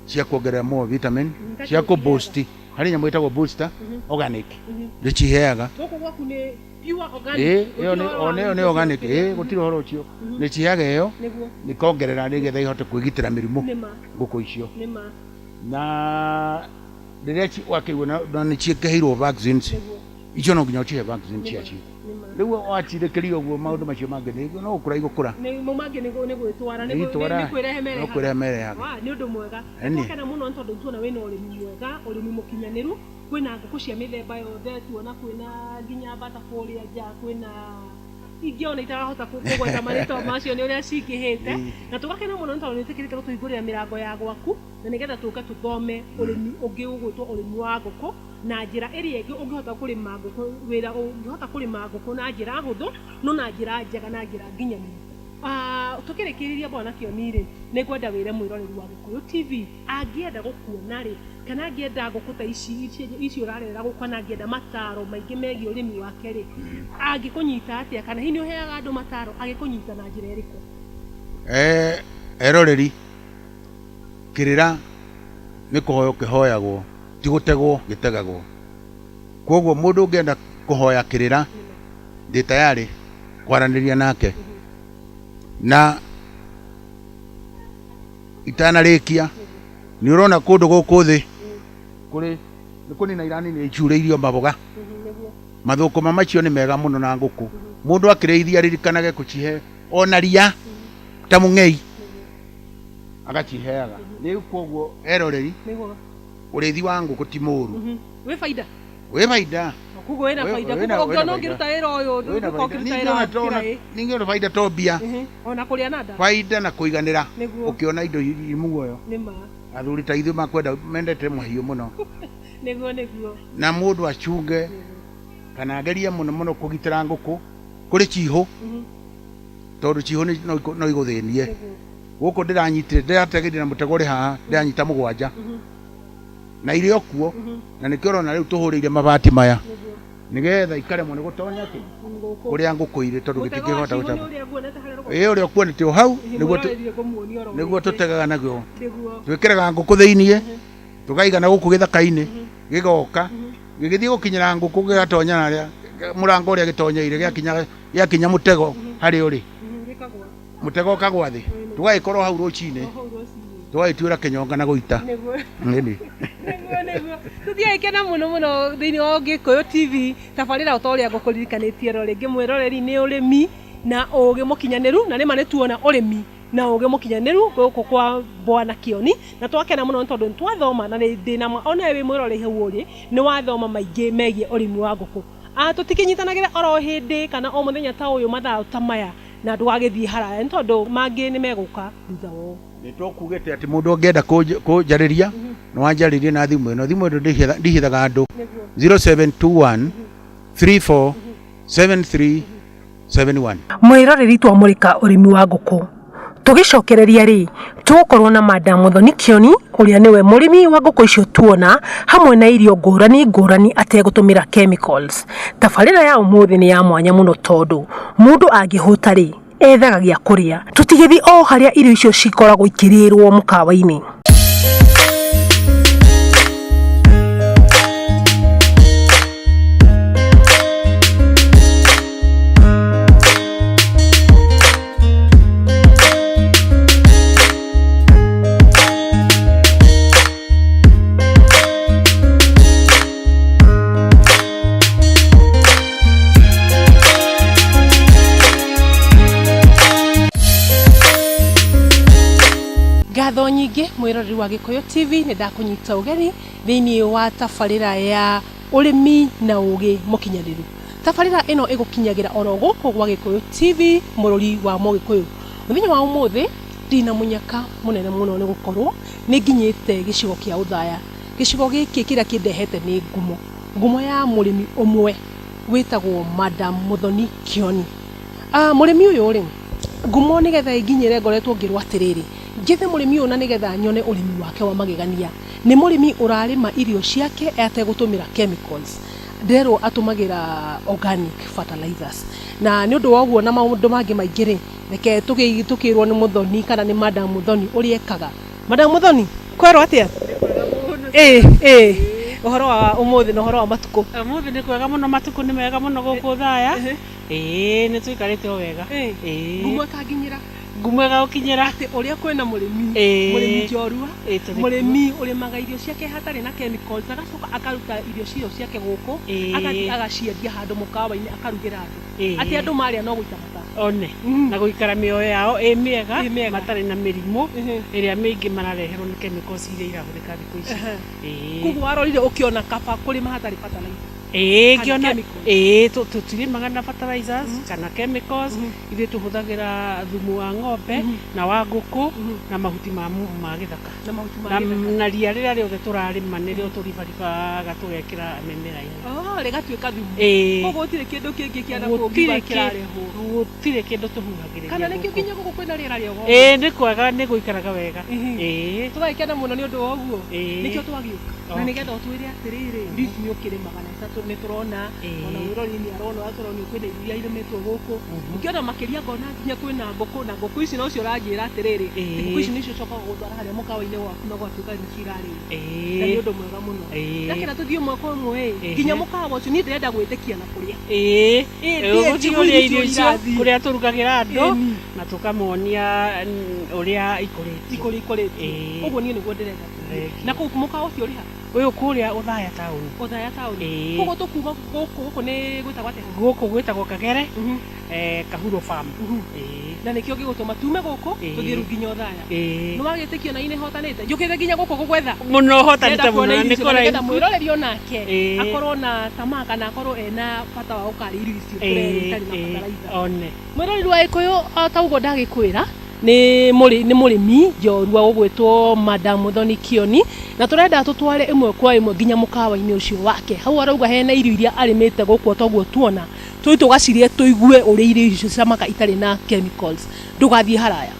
cia kuongerera more vitamin Mhm, cia kũ boost harĩ nyamũ ĩtagwo booster organic nĩ ciheaga Gũkũ gwaku nĩ pure organic. ĩĩ ĩyo Gũtirĩ nĩ ũhoro wa ona ĩyo nĩ indo organic cia ĩĩ gũtirĩ ũhoro ũcio nĩ ciheaga ĩyo Nĩguo. nĩkongerera nĩgetha ihote kwĩgitĩra mĩrimũ Nĩma. ngũkũ icio Nĩma. na rĩrĩa wakĩigua na nĩ ciĩkĩheirwo vaccines Nĩguo. icio no nginya ũcihe vaccine ciacio Nĩma. rĩu wacirekeria ũguo maũndũ macio mangĩ no gũkũra igũkũra Nĩ mo mangĩ nĩ gwĩtwara Nĩ gwĩtwara, nĩ kwĩrehe no merehaga. kwĩrehe merehaga. Wa, nĩ ũndũ mwega. Ĩni. Twakena mũno nĩ tondũ tuona wĩna ũrĩmi mwega, ũrĩmi mũkinyanĩru. Kwĩna ngũkũ cia mĩthemba yothe, tuona kwĩna nginya mbata kũrĩa nja, kwĩna ingĩ ona itarahota kũgweta marĩtwa macio nĩ ũrĩa cingĩhĩte. Na tũgakena mũno nĩ tondũ nĩ wĩtĩkĩrĩte gũtũhingũrĩra mĩrango ya gwaku na nĩgetha tũke tũthome ũrĩmi ũngĩ ũgwĩtwo ũrĩmi wa ngũkũ na njĩra ĩrĩa ĩngĩ ũngĩhota kũrĩma ngũkũ wĩra ũngĩhota kũrĩma ngũkũ na njĩra hũthũ no na njĩra njega na njĩra nginyanĩru. Tũkĩrĩkĩrĩria bwana Kĩoni rĩ, nĩ ngwenda wĩre mwĩroreri wa Gĩkũyũ TV angĩenda gũkuona rĩ, kana angĩenda ngũkũ ta ici ici ũrarera gũkũ, kana angĩenda mataro maingĩ megiĩ ũrĩmi wake rĩ, angĩkũnyita atĩa, kana hihi nĩ ũheaga andũ mataro, angĩkũnyita na njĩra ĩrĩkũ? Eroreri kĩrĩra nĩ kũhoywo kĩhoyagwo ti gũtegwo gĩtegagwo koguo mũndũ ũngĩenda kũhoya kĩrĩra ndĩ tayarĩ kwaranĩria nake na itanarĩkia nĩ ũrona kũndũ gũkũ thĩ kũrĩ nĩ kũnina iranina icurĩirio maboga mathũkũma macio nĩ mega mũno na ngũkũ mũndũ akĩrĩithia aririkanage kũcihe ona ria ta mũng'ei agaciheaga rĩu koguo eroreri Nĩguo. ũrĩithi wa ngũkũ ti mũũru Wĩ baida. wĩ baida Koguo wĩna baida. Koguo ũngĩona ũngĩruta wĩra ũyũ, Wĩna ndũgũka baida. ũkĩruta Ningĩ wĩra ona wa tona- kĩraĩ. ningĩ ona baida to mbia Ona kũrĩa na nda. baida na kũiganĩra Nĩguo. ũkĩona indo i muoyo Nĩ ma. athuri ta ithuĩ makwenda mendete mahiũ mũno Nĩguo nĩguo. na mũndũ acunge kana agerie mũno mũno kũgitĩra ngũkũ kũrĩ cihũ tondũ cihũ no igũthĩnie gũkũ ndĩranyitire ndĩrategire na mũtego ũrĩ haha ndĩranyita mũgwanja na irĩ o kuo na nĩkĩo ũrona rĩu tũhũrĩire mabati maya nĩgetha ikaremwo nĩ gũtonya kĩ Ngũkũ. kũrĩa ngũkũ irĩ tondũ Mũtego wa gĩtingĩhota cihũ nĩ gũtamba ũrĩa nguonete harĩa rũgongo. ĩĩ ũrĩa ũkuonete o hau nĩguo Mwĩroreri ngũmuonia oro nĩguo rĩngĩ. tũtegaga naguo Nĩguo. twĩkĩraga ngũkũ thĩiniĩ tũkaiga na gũkũ gĩthaka-inĩ gĩgoka gĩgĩthiĩ gũkinyĩra ngũkũ gĩgatonya harĩa mũrango ũrĩa gĩtonyeire gĩakinya gĩakinya mũtego harĩa ũrĩ Gĩkagwa. mũtego ũkagwa thĩ tũgagĩkorwo hau rũcinĩ O hau rũcinĩ. tũgagĩtuĩra kĩnyonga na gũita Nĩguo. Nĩni. Nĩguo nĩguo. Tũthiĩ kena mũno mũno thĩinĩ wa Gĩkũyũ TV tabarĩra o ta ũrĩa ngũkũririkanĩtie ro rĩngĩ mwĩroreri nĩ ũrĩmi na ũgĩ mũkinyanĩru na nĩma nĩ tuona ũrĩmi na ũgĩ mũkinyanĩru gũkũ kwa Bwana Kĩoni na twakena mũno nĩ tondũ nĩ twathoma na nĩ ndĩna ma onawe wĩ mwĩroreri hau ũrĩ nĩ wathoma maingĩ megiĩ ũrĩmi wa ngũkũ. Tũtikĩnyitanagĩra oro hĩndĩ kana o mũthenya ta ũyũ mathaa ta maya na ndũgagĩthiĩ haraya nĩ tondũ mangĩ nĩ megũka thutha wao. Nĩ tũkugĩte atĩ mũndũ ũngĩenda kũnjarĩria no anjarĩrie na thimũ ĩno thimũ ĩno ndihithaga andũ 0721 34 73 71. Mwĩroreri twamũrĩka ũrĩmi wa ngũkũ tũgĩcokereria rĩ tũgũkorwo na Madam Muthoni Kĩoni ũrĩa nĩwe mũrĩmi wa ngũkũ icio tuona hamwe na irio ngũrani ngũrani ategũtũmĩra chemicals. Tabarĩra ya ũmũthĩ nĩ ya mwanya mũno tondũ mũndũ angĩhũta rĩ ethaga gĩa kũrĩa tũtigĩthiĩ o harĩa irio icio cikoragwo ikĩrĩrwo mũkawa-inĩ. Ngatho nyingĩ mwĩroreri wa Gĩkũyũ TV nĩ ndakũnyita ũgeni thĩinĩ wa tabarĩra ya ũrĩmi na ũgĩ mũkinyanĩru. Tabarĩra ĩno ĩgũkinyagĩra oro gũkũ gwa Gĩkũyũ TV mũrũri wa Mũgĩkũyũ. Mũthenya wa ũmũthĩ ndĩna mũnyaka mũnene mũno nĩ gũkorwo nĩ nginyĩte gĩcigo kĩa Othaya. Gĩcigo gĩkĩ kĩrĩa kĩndehete nĩ ngumo, ngumo ya mũrĩmi ũmwe wĩtagwo Madam Muthoni Kĩoni. Mũrĩmi ũyũ rĩ, ngumo nĩgetha ĩnginyĩre ngoretwo ngĩrwo atĩrĩrĩ, njethe mũrĩmi ũyũ na nĩgetha nyone ũrĩmi wake wa magegania. Nĩ mũrĩmi ũrarĩma irio ciake ategũtũmĩra chemicals. Ndĩrerwo atũmagĩra organic fertilizers. Na nĩ ũndũ wa ũguo na maũndũ mangĩ maingĩ rĩ, reke tũkĩrwo nĩ Mũthoni kana nĩ Madam Mũthoni ũrĩa ekaga. Madam Mũthoni, kwerwo atĩa? Ĩĩ, ĩĩ. Ũhoro wa ũmũthĩ na ũhoro wa matukũ? Ũmũthĩ nĩ kwega mũno, matukũ nĩ mega mũno gũkũ Thaya. Ĩĩ, nĩ tũikarĩte o wega. Ĩĩ. Ngumo ĩkanginyĩra. Ngumo ĩgagũkinyĩra. Atĩ ũrĩa kwĩna mũrĩmi, Ĩĩ. Mũrĩmi njorua, Ĩĩ, tũrĩ kuo. Mũrĩmi ũrĩmaga irio ciake hatarĩ na chemicals, agacoka akaruta irio cio ciake gũkũ, agathiĩ agaciendia handũ mũkawa-inĩ akarugĩra andũ. Atĩ andũ marĩa no gũita mata. One. Na gũikara mĩoyo yao ĩ mĩega, Ĩ mĩega. Matarĩ na mĩrimũ ĩrĩa mĩingĩ marareherwo nĩ chemicals iria irahũthĩka thikũ ici. Ĩĩ. Koguo warorire ũkĩona kaba kũrĩma hatarĩ fertilizer. Ĩĩ. Kana Ngĩona chemicals. Ĩĩ, tũtirĩmaga na fertilizers kana chemicals. Ithuĩ tũhũthagĩra thumu wa ng'ombe na wa ngũkũ na mahuti ma gĩthaka. Na mahuti ma Na, gĩthaka. Na ria rĩrĩa rĩothe tũrarĩma nĩrĩo tũribaribaga tũgekĩra mĩmera-inĩ. Oh, rĩgatuĩka thumu. Ĩĩ. Koguo gũtirĩ kĩndũ kĩngĩ kĩa na kũu Gũtirĩ kĩrarehwo. Gũtirĩ kĩndũ tũhuhagĩrĩria Kana nĩkĩo gũkũ. nginya gũkũ kwĩna rĩera rĩega ũguo? Ĩĩ, nĩ kwega, nĩ gũikaraga wega. Ĩĩ. Tũgagĩkena mũno nĩ ũndũ wa ũguo. Ĩĩ. Nĩkĩo twagĩũka. Na nĩgetha ũtwĩre atĩrĩrĩ, irio ici nĩ ũkĩrĩmaga na nĩ tũrona, ona mwĩrori nĩ arona, tũronio kwĩna irio iria irĩmĩtwo gũkũ. Ngĩona makĩria ngona nginya kwĩna ngũkũ, na ngũkũ ici nocio ũranjĩra atĩrĩrĩ, ngũkũ ici nĩcio ũcokaga gũtwara harĩa mũkawa-inĩ waku na ũgatuĩka nĩcio irarĩo. Na nĩ ũndũ mwega mũno. Ndakĩra tũthiĩ ũmwe kwa ũmwe ĩ, nginya mũkawa ũcio niĩ ndĩrenda gwĩtĩkia na kũrĩa. Ĩĩ. Ĩĩ, Ũgũthiĩ njigue ũrĩe irio irio icio irathiĩ. kũrĩa tũrugagĩra andũ na tũkamonia ũrĩa ikũrĩtio. Ikũrĩ ikũrĩtio. Ĩĩ. Ũguo niĩ nĩguo ndĩrenda tũthiĩ. Thengiũ. Na kũu mũkawa ũcio ũrĩ ha? Ũyũ kũrĩa Othaya taũni. Othaya taũni. Ĩĩ. Koguo tũkuma gũkũ, gũkũ nĩ gwĩtagwo atĩa? Gũkũ gwĩtagwo Kagere, Kahuro Farm. Ĩĩ. Na nĩkĩo gĩgũtũma tume gũkũ tũthiĩ rĩu nginya Othaya. Ĩĩ. Nĩ wagĩtĩkio na inĩ hotanĩte? Njũkĩte nginya gũkũ gũgwetha. Mũno hotanĩte Ndĩrenda mũno kuona na irio nĩ icio na nĩgetha kũraihu. mwĩroreri onake akorwo na tamaa kana akorwo ena bata wa gũkarĩa irio icio tũrerwo itarĩ na bataraitha. One. Mwĩroreri wa Gĩkũyũ, o ta ũguo ndagĩkwĩra, nĩ mũrĩ nĩ mũrĩmi njorua ũgwĩtwo Madam Muthoni Kioni, na tũrenda tũtware ĩmwe kwa ĩmwe nginya mũkawa-inĩ ũcio wake. Hau arauga hena irio iria arĩmĩte gũkũ o toguo tuona, tũthiĩ tũgacirĩe tũigue ũrĩa irio icio cicamaga itarĩ na chemicals. Ndũgathiĩ haraya.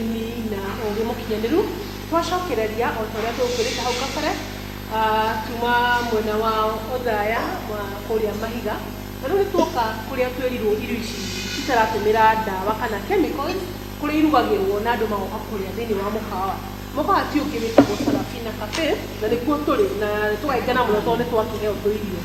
Ũrĩmi na Ũgĩ Mũkinyanĩru. Twacokereria o ta ũrĩa tũgũkwĩrĩte hau kabere, tuma mwena wa Othaya wa kũrĩa Mahiga, na rĩu nĩ tuoka kũrĩa twĩrirwo irio ici citaratũmĩra ndawa kana chemicals, kũrĩa irugagĩrwo na andũ magoka kũrĩa thĩinĩ wa mũkawa. Mũkawa ti ũngĩ wĩtagwo Sarafina Cafe, na nĩkuo tũrĩ na tũgagĩkena mũno tondũ nĩ twakĩheo tũirio.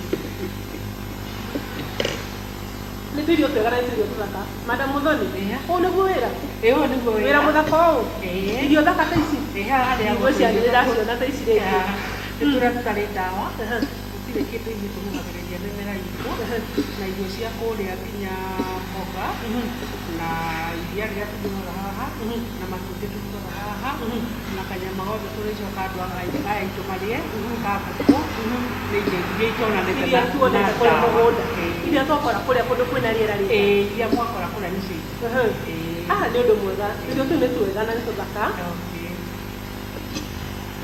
Nĩ tũirio twega na nĩ tũirio tũthaka. Madam Muthoni, ũũ nĩguo wĩra? Ĩĩ ũyũ nĩguo wĩra. Wĩra mũthaka ũũ? Ĩĩ. Irio thaka ta ici? Ĩĩ haha harĩagwo Ngwĩciria tũirio nĩ ndĩraciona ta ici rĩngĩ. Nĩ tũrĩa tũtarĩ ndawa, gũtirĩ kĩndũ ithuĩ tũhuhagĩrĩria mĩmera itũ, na irio cia kũrĩa nginya mboga, na iria rĩrĩa tũnyuaga haha, na matumbĩ tũrugaga haha, na kanyama gothe tũrĩcoka andũ aya aitũ marĩe, ka ngũkũ, nĩ irio iria itonanĩte Iria na tuonete kũrĩa ndawa. mũgũnda. Ĩĩ. Iria twakora kũrĩa kũndũ kwĩna rĩera rĩega. Ĩĩ, iria mwakora kũrĩa nĩcio itũ. Ĩĩ. Haha nĩ ũndũ mwega. Tũirio tũu nĩ twega na nĩ tũthaka. Okay.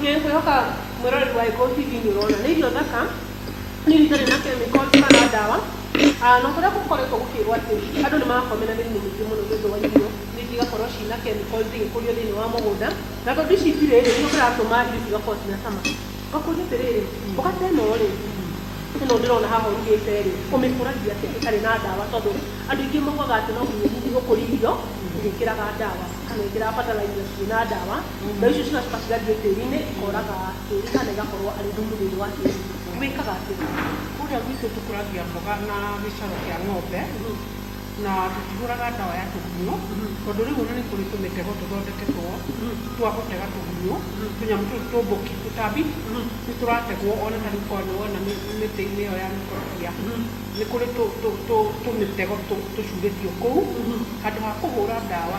Nĩ ngwĩhoka mwĩroreri wa Gĩkũyũ TV nĩ ũrona nĩ irio thaka, nĩ irio itarĩ na chemicals kana ndawa. Na kũrĩa gũkoretwo gũkĩrwo atĩ andũ nĩ marakorwo mena mĩrimũ mĩingĩ mũno nĩ ũndũ wa irio, rĩngĩ igakorwo ciĩna chemicals igĩkũrio thĩinĩ wa mũgũnda, na tondũ ici itirĩ rĩ, nĩkĩo kĩratũma irio ici igakorwo cina cama. Ngakũria atĩrĩrĩ, mboga ta ĩno rĩ, ĩno ndĩrona haha ũrugĩte rĩ, ũmĩkũragia atĩa ĩtarĩ na ndawa tondũ andũ aingĩ maugaga atĩ no nginya hihi ũkũrie irio ũgĩkĩraga ndawa kana ũgĩkĩraga fertilizer ciĩna ndawa, na icio cigacoka cigathiĩ tĩri-inĩ ikoraga tĩri kana igakorwo arĩ thumu thĩinĩ wa tĩri. Wĩkaga atĩa? Kũrĩa gwitũ tũkũragia mboga na gĩcoro kĩa ng'ombe, na tũtihũraga ndawa ya tũgunyũ, tondũ rĩu ona nĩ kũrĩ tũmĩtego tũthondeketwo twa gũtega tũgunyũ, tũnyamũ tũtũ tũmbũki tũtambi nĩ tũrategwo ona ta rĩu korwo nĩ wona mĩtĩ-inĩ ĩyo ya mĩkorobia, nĩ kũrĩ tũmĩtego tũcurĩtio kũu, handũ ha kũhũra ndawa,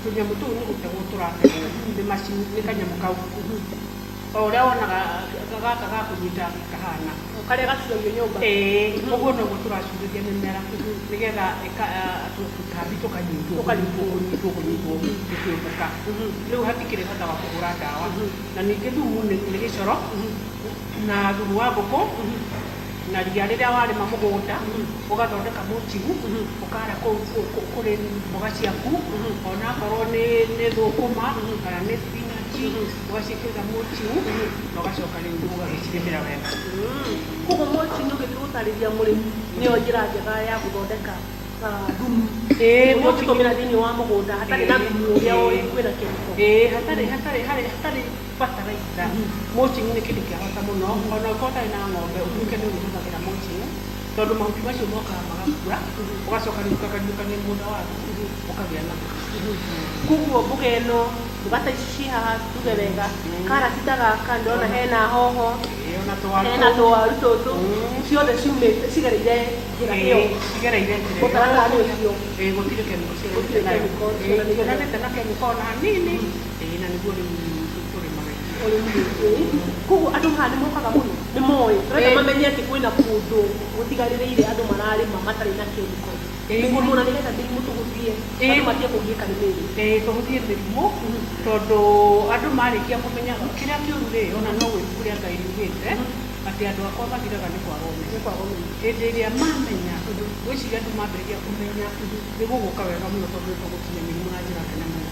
tũnyamũ tũu nĩ gũtegwo tũrategwo nĩ macini, nĩ kanyamũ kau. O ũrĩa wonaga gaka ga kũnyita kahana. Karĩa gacuragio nyũmba. Ĩĩ, ũguo noguo tũracurĩria mĩmera nĩgetha tũtambi tũkanyitwo, Tũkanyitwo. kũnyitwo, kũnyitwo, tũkĩũmbũka. Rĩu hatikĩrĩ bata wa kũhũra ndawa. Na ningĩ thumu nĩ gĩcoro, na thumu wa ngũkũ, na ria rĩrĩa warĩma mũgũnda, ũgathondeka mulching, ũkara kũu kũrĩ mboga ciaku, onakorwo nĩ thũkũma, kana nĩ spinach, ũgaciĩkĩrĩra mulching, na ũgacoka rĩu ũgagĩcirĩmĩra wega. Koguo mulching ũgĩthiĩ gũtarĩria mũrĩmi nĩyo njĩra njega ya gũthondeka thumu. Ĩĩ, Ũrĩa mulching ũngĩtũmĩra thĩinĩ wa mũgũnda hatarĩ na Ĩĩ. thumu ũrĩa Ĩĩ. kwĩna chemical. Ĩĩ, hatarĩ fertilizer. Mulching nĩ kĩndũ kĩa bata mũno, ona ũkorwo ũtarĩ na ng'ombe, ũtuĩke nĩ ũrĩhũthagĩra mulching, tondũ mahuti macio mokaga magakua, ũgacoka rĩu ũkagariũkania mũgũnda waku, ũkagĩa na thumu. Koguo mboga ĩno, mboga ta ici ci haha tuge wega, karati ta gaka ndĩrona hena hoho, Ĩĩ, ona tũwaru hena tũu. tũwaru tũtũ, ciothe ciumĩte cigereire njĩra ĩyo. Ĩĩ, cigereire njĩra ĩyo. Mũtaratara ũcio. Ĩĩ, gũtirĩ chemical Gũtirĩ cigeranĩte nayo. chemical Ĩĩ, cionanĩte. cionanĩte na chemical ona hanini. Ĩĩ, na nĩguo rĩu tũrĩmaga ithuĩ. Ũrĩmi ĩĩ. Koguo andũ haha nĩ mokaga mũno, nĩ moĩ, tũrenda Ĩĩ. mamenye atĩ kwĩna kũndũ gũtigarĩrĩire andũ mararĩma matarĩ na chemicals. Ĩĩ. Mĩrimũ na nĩgetha mĩrimũ tũhũthie, Ĩĩ. andũ matige kũgiĩka nĩ mĩrimũ. Ĩĩ, tũhũthie mĩrimũ, tondũ andũ marĩkia kũmenya kĩrĩa kĩũru rĩ, ona no ibuku rĩa Ngai riugĩte, atĩ andũ akwa mathiraga nĩ kwaga ũmenyo. Nĩ kwaga ũmenyo. Hĩndĩ ĩrĩa mamenya, ngwĩciria andũ mambĩrĩria kũmenya, nĩ gũgũka wega mũno tondũ nĩ tũgũkinya mĩrimũ na njĩra nene mũno.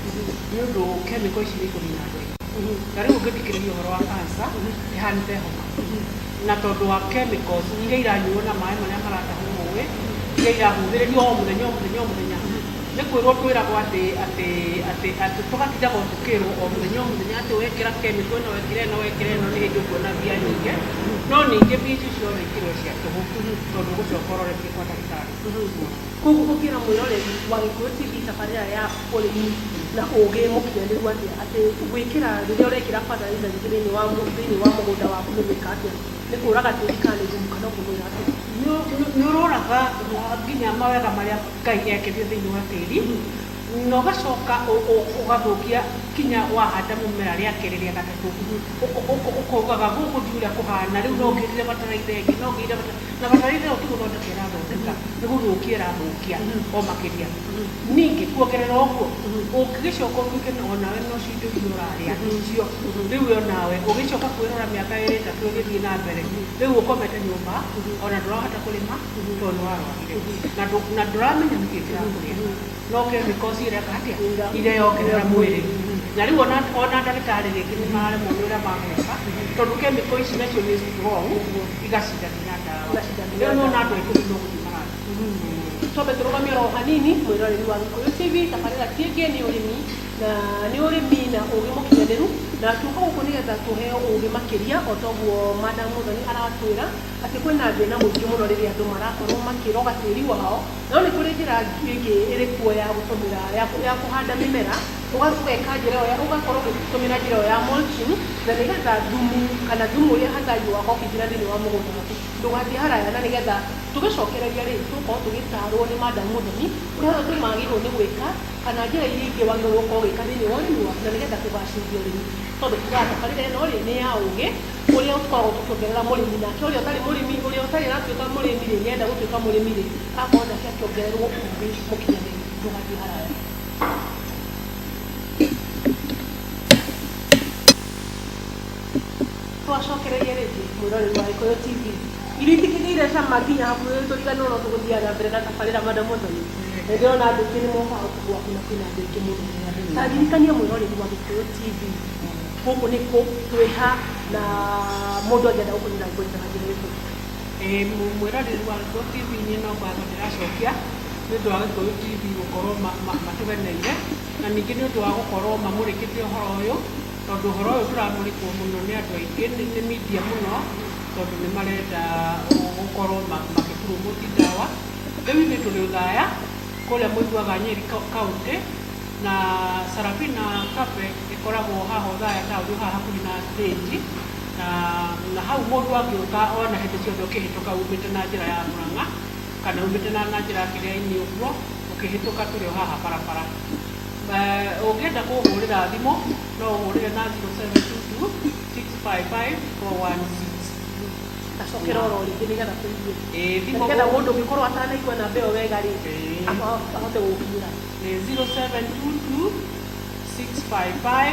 Nĩ ũndũ chemical ici nĩ ikũnina andũ aingĩ. Ta rĩu ũngĩthikĩrĩria ũhoro wa cancer, ĩhanĩte homa. Na tondũ wa chemicals iria iranyuo na maĩ marĩa maratahwo rũĩ, iria irahuhĩrĩrio o mũthenya o mũthenya o mũthenya. Nĩ kwĩrwo twĩragwo atĩ atĩ atĩ atĩ tũgatindaga o tũkĩrwo o mũthenya o mũthenya atĩ wekĩra chemical ĩno wekĩra ĩno wekĩra ĩno nĩ hĩndĩ ũkuona mbia nyingĩ. No ningĩ mbia icio ciothe ikĩrĩ o cia tũhũ tondũ ũgũcoka ũroretie kwa ndagĩtarĩ. Koguo ũngĩra mwĩroreri wa Gĩkũyũ TV tabarĩra ya ũrĩmi na ũgĩ mũkinyanĩru atĩa atĩ gwĩkĩra rĩrĩa ũrekĩra fertilizer nyingĩ thĩinĩ wa mũgũnda waku nĩ gwĩka atĩa? Nĩ kũraga tĩri kana nĩ thumu kana ũkũmwĩra atĩa? Nĩ ũroraga nginya mawega marĩa Ngai ekĩrire thĩinĩ wa tĩri, na ũgacoka ũgathũkia kinya wahanda mũmera rĩa kerĩ rĩa gatatũ, ũkaugaga gũkũ ndiũĩ ũrĩa kũhana, rĩu no ngĩrire bataraitha ĩngĩ, no ngĩrire na bataraitha ĩyo ti gũthondeka ĩrathondeka, nĩ gũthũkia ĩrathũkia o makĩria. Ningĩ kuongerera ũguo, ũngĩgĩcoka ũtuĩke onawe no cio indo iria ũrarĩa icio, rĩu we onawe ũgĩcoka kwĩrora mĩaka ĩrĩ ĩtatũ ĩgĩthiĩ na mbere, rĩu ũkomete nyũmba, ona ndũrahota kũrĩma, tondũ nĩ warwarire. Na ndũramenya nĩkĩ kĩrakũrĩa. No chemicals ireka atĩa ireyongerera mwĩrĩ na rĩu ona ona ndagĩtarĩ rĩngĩ nĩ mararemwo nĩ ũrĩa magwĩka tondũ chemical ici nacio nĩ strong igacinda nginya ndawa Igacinda nginya rĩu nona ndawa. andũ aingĩ no gũthiĩ marathiĩ. Twambe tũrũgamie oro hanini mwĩroreri wa Gĩkũyũ TV. Tabarĩra ti ĩngĩ nĩ ũrĩmi na nĩ ũrĩmi na ũgĩ mũkinyanĩru, na tuoka gũkũ nĩgetha tũheo ũgĩ makĩria o toguo Madam Muthoni aratwĩra atĩ kwĩna thĩna mũingĩ mũno rĩrĩa andũ marakorwo makĩroga tĩri wao, no nĩ kũrĩ njĩra ĩngĩ ĩrĩ kuo ya gũtũmĩra ya kũhanda mĩmera ũgeka njĩra ĩyo ũgakorwo ũgĩtũmĩra njĩra ĩyo ya mulching, na nĩgetha thumu kana thumu ũrĩa hatari wakorwo ũkĩingĩra thĩinĩ wa mũgũnda waku ndũgathiĩ haraya, na nĩgetha tũgĩcokereria rĩ tũgũkorwo tũgĩtarwo nĩ Madam Muthoni ũrĩa andũ magĩrĩirwo nĩ gwĩka kana njĩra iria ingĩ wagĩrĩirwo gũkorwo ũgĩka thĩinĩ wa ũrĩmi waku na nĩgetha kũgacĩrithia ũrĩmi, tondũ tugaga tabarĩra ĩno rĩ nĩ ya ũgĩ ũrĩa tũkoragwo tũkĩongerera mũrĩmi, nake ũrĩa ũtarĩ mũrĩmi, ũrĩa ũtarĩ aratuĩka mũrĩmi rĩ nĩenda gũtuĩka mũrĩmi rĩ akorwo nake akĩongererwo ũgĩ mũkinyanĩru. Ndũgathiĩ haraya. Twacokereria rĩngĩ mwĩroreri wa Gĩkũyũ TV. Irio itikĩgĩire cama nginya hakuhĩ tũriganĩrwo no tũgũthiaga na mbere na tabarĩra. Madam Muthoni, nĩ ndĩrona andũ aingĩ nĩ mokaga gũkũ gwaku na kwĩna andũ aingĩ mũno. Ta ririkania mwĩroreri wa Gĩkũyũ TV gũkũ nĩ kũ, twĩ ha, na mũndũ angĩenda gũkũnyita angĩkũnyita na njĩra ĩrĩkũ? Ĩĩ, mwĩroreri wa Gĩkũyũ TV, niĩ no ngatho ndĩracokia nĩ ũndũ wa Gĩkũyũ TV gũkorwo matũgeneire na ningĩ nĩ ũndũ wa gũkorwo mamũrĩkĩte ũhoro ũyũ, tondũ ũhoro ũyũ ndũramũrĩkwo mũno nĩ andũ aingĩ nĩ media mũno, tondũ nĩ marenda gũkorwo makĩ promote ndawa. Rĩu ithuĩ tũrĩ Ũthaya kũrĩa mũiguaga Nyeri County, na Sarafina Cafe ĩkoragwo haha Ũthaya taũni haha hakuhĩ na stage, na hau mũndũ angĩũka ona hĩndĩ ciothe ũkĩhĩtũka umĩte na njĩra ya Murang'a kana umĩte na njĩra ya Kĩrĩa-inĩ ũguo ũkĩhĩtũka, tũrĩ o haha barabara. Ũngĩenda kũhũrĩra thimũ no ũhũrĩre na 0722 655 416. Tacokera oro rĩngĩ nĩgetha tũigue. Ĩĩ, thimũ nĩgetha mũndũ ũngĩkorwo atanaigua namba ĩyo wega rĩ ahote gũgũkinyĩra. Nĩ 0722 655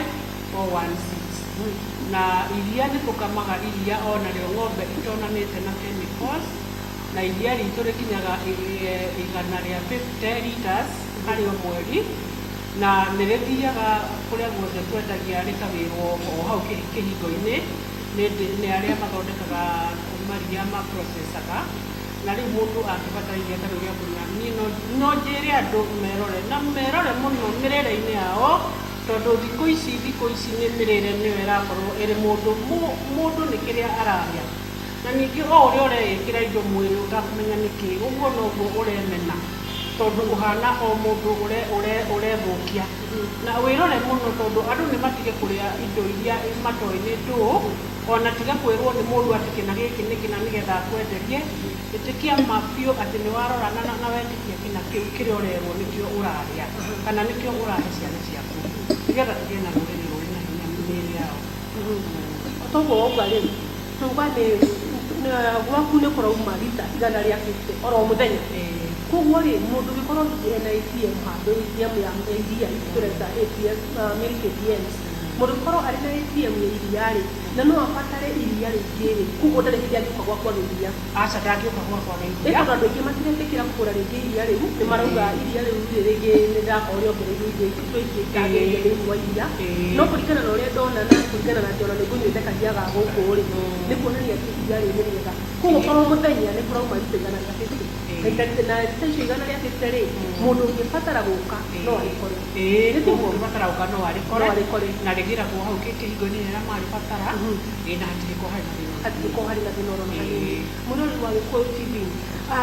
416. Na iria nĩ tũkamaga iria ona rĩo ng'ombe itonanĩte na chemicals, na iria ritũ rĩkinyaga 150 liters harĩ o mweri, na nĩ rĩthiaga kũrĩa guothe twendagia rĩkagĩrwo o hau kĩhingo-inĩ nĩ arĩa mathondekaga maria ma processaga. Na rĩu mũndũ angĩbatara iria ta rĩu rĩa kũnyua, niĩ no njĩre andũ merore na merore mũno mĩrĩre-inĩ yao, tondũ thikũ ici nĩ mĩrĩre nĩyo ĩrakorwo ĩrĩ mũndũ mũndũ nĩ kĩrĩa ararĩa, na ningĩ o ũrĩa ũreĩkĩra indo mwĩrĩ ũtakũmenya nĩkĩ ũguo noguo ũremena, tondũ ũhana o mũndũ ũrethũkia. Na wĩrore mũno, tondũ andũ nĩ matige kũrĩa indo iria matoĩ nĩ ndũũ, ona tiga kwĩrwo nĩ mũndũ atĩ kĩna gĩkĩ nĩ kĩna nĩgetha akwenderie. Ĩtĩkia ma biũ atĩ nĩ warora na wetĩkia kĩna kĩu kĩrĩa ũrerwo nĩkĩo ũrarĩa kana nĩkĩo ũrahe ciana ciaku, nĩgetha tũgĩe na rũrĩrĩ rũrĩ na hinya mĩĩrĩ yao. Toguo wauga rĩu tuga nĩ gwaku nĩ kũrauma rita 150 oro mũthenya. Koguo rĩ mũndũ ũngĩkorwo hihi ena ATM handũ, ATM ya iria ici tũreta ATM, milk ATMs, mũndũ ũngĩkorwo arĩ na ATM ya iria rĩ na no abatare iria rĩingĩ rĩ, koguo ndarĩ hĩndĩ angĩũka gwaku age iria? Aca, ndangĩũka gwakwa na ĩ iria. Tondũ andũ aingĩ matiretĩkĩra kũgũra rĩngĩ iria rĩu, nĩ marauga iria rĩu rĩ rĩngĩ nĩ rĩrakorwo rĩongereirwo indo ingĩ itagĩrĩire thĩinĩ wa iria. No kũringana na ũrĩa ndona na kũringana na atĩ ona nĩ ngũnyuĩte karia ga gũkũ rĩ, nĩ kuonania atĩ iria rĩu nĩ rĩega. Koguo oro mũthenya nĩ kũrauma rita 150, na rita icio 150 rĩ, mũndũ ũngĩbatara gũka no arĩkore? Ĩĩ. Nĩ tiguo? Ũngĩbatara gũka no arĩkore. No arĩkore. Na rĩgĩragwo hau kĩhingo-inĩ rĩrĩa marĩbatara. Ĩĩ, na hatirĩkorwo harĩ na thĩna. Hatirĩkorwo harĩ na thĩna oro na hanini. Ĩĩ. Mũrori wa Gĩkũyũ TV,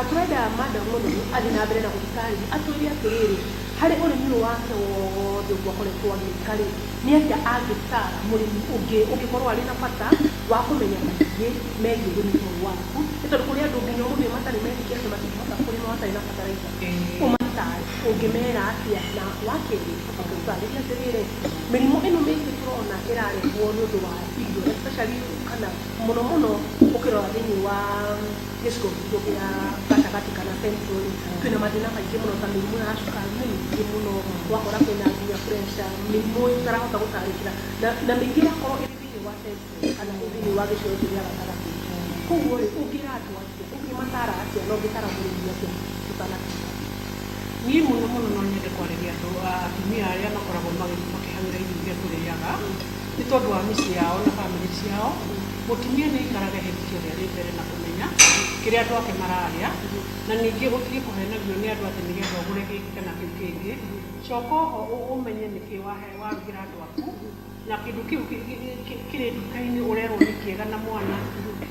tũrenda Madam Muthoni athiĩ na mbere na gũtũtarĩria, atwĩre atĩrĩrĩ, harĩ ũrĩmi ũyũ wake wothe ũguo akoretwo agĩka rĩ, nĩ atĩa angĩtara mũrĩmi ũngĩ ũngĩkorwo arĩ na bata wa kũmenya maingĩ megiĩ ũrĩmi ta ũyũ waku, nĩ tondũ kũrĩ andũ nginya ũmũthĩ matarĩ metĩkia atĩ matingĩhota kũrĩma matarĩ na bataraitha. Ũmatare ũngĩmera atĩa? Na wa kerĩ, ũcoke ũtarĩrie atĩrĩrĩ, mĩrimũ ĩno mĩingĩ tũrona ĩrarehwo nĩ ũndũ wa irio, especially kana mũno mũno ũkĩrora thĩinĩ wa gĩcigo gitũ kĩa gatagatĩ kana central rĩ, twĩna mathĩna maingĩ mũno ta mĩrimũ ya cukari nĩ mĩingĩ mũno, ũgakora kwĩna nginya pressure, mĩrimũ ĩtarahota gũtarĩkĩra na mĩingĩ ĩrakorwo ĩrĩ thĩinĩ wa central kana ĩ thĩinĩ wa gĩcigo gĩkĩ gĩa gatagatĩ. Koguo rĩ, ũngĩra andũ atĩa, ũngĩmatara atĩa, na ũngĩtara mũrĩmi atĩa tũtanakinya? Niĩ mũno mũno no nyende kwarĩria andũ atumia arĩa makoragwo makĩhang'ĩra irio iria tũrĩaga, nĩ tondũ wa mĩciĩ yao na bamĩrĩ ciao. Mũtumia nĩ aikarage hĩndĩ ciothe arĩ mbere na kũmenya kĩrĩa andũ ake mararĩa, na ningĩ ũtige kũhenagio nĩ andũ atĩ nĩgetha ũgũre gĩkĩ kana kĩu kĩngĩ. Coka oho ũmenye nĩkĩ warugĩra andũ aku, na kĩndũ kĩu kĩrĩ nduka-inĩ ũrerwo nĩ kĩega na mwana.